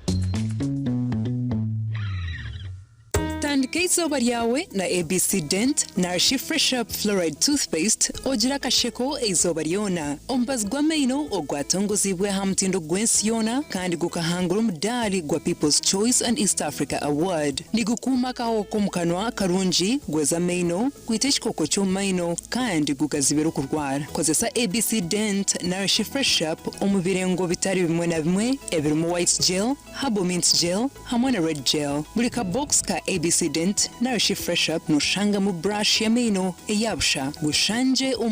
Tandika eizooba ryawe na ABC Dent narishi Fresh Up Fluoride Toothpaste ogire akasheko eizooba ryona. Omubazi gw'amaino ogwatongozibwe aha mutindo gw'ensi yoona kandi gukahangura omudaari gwa People's Choice and East Africa Award. Nigukuuma akahoho k'omu kanwa karungi, gweza amaino, gwita ekikooko ky'omu maino kandi gugazibira okurwara. Kozesa ABC Dent narishi Fresh Up omu birengo bitari bimwe na bimwe ebirimu White Gel, Herbal Mint Gel hamwe na Red Gel. Buri kabokisi ka ABC Dent narishi Fresh Up noshangamu brush y'amaino eya busha. Gushangye omu.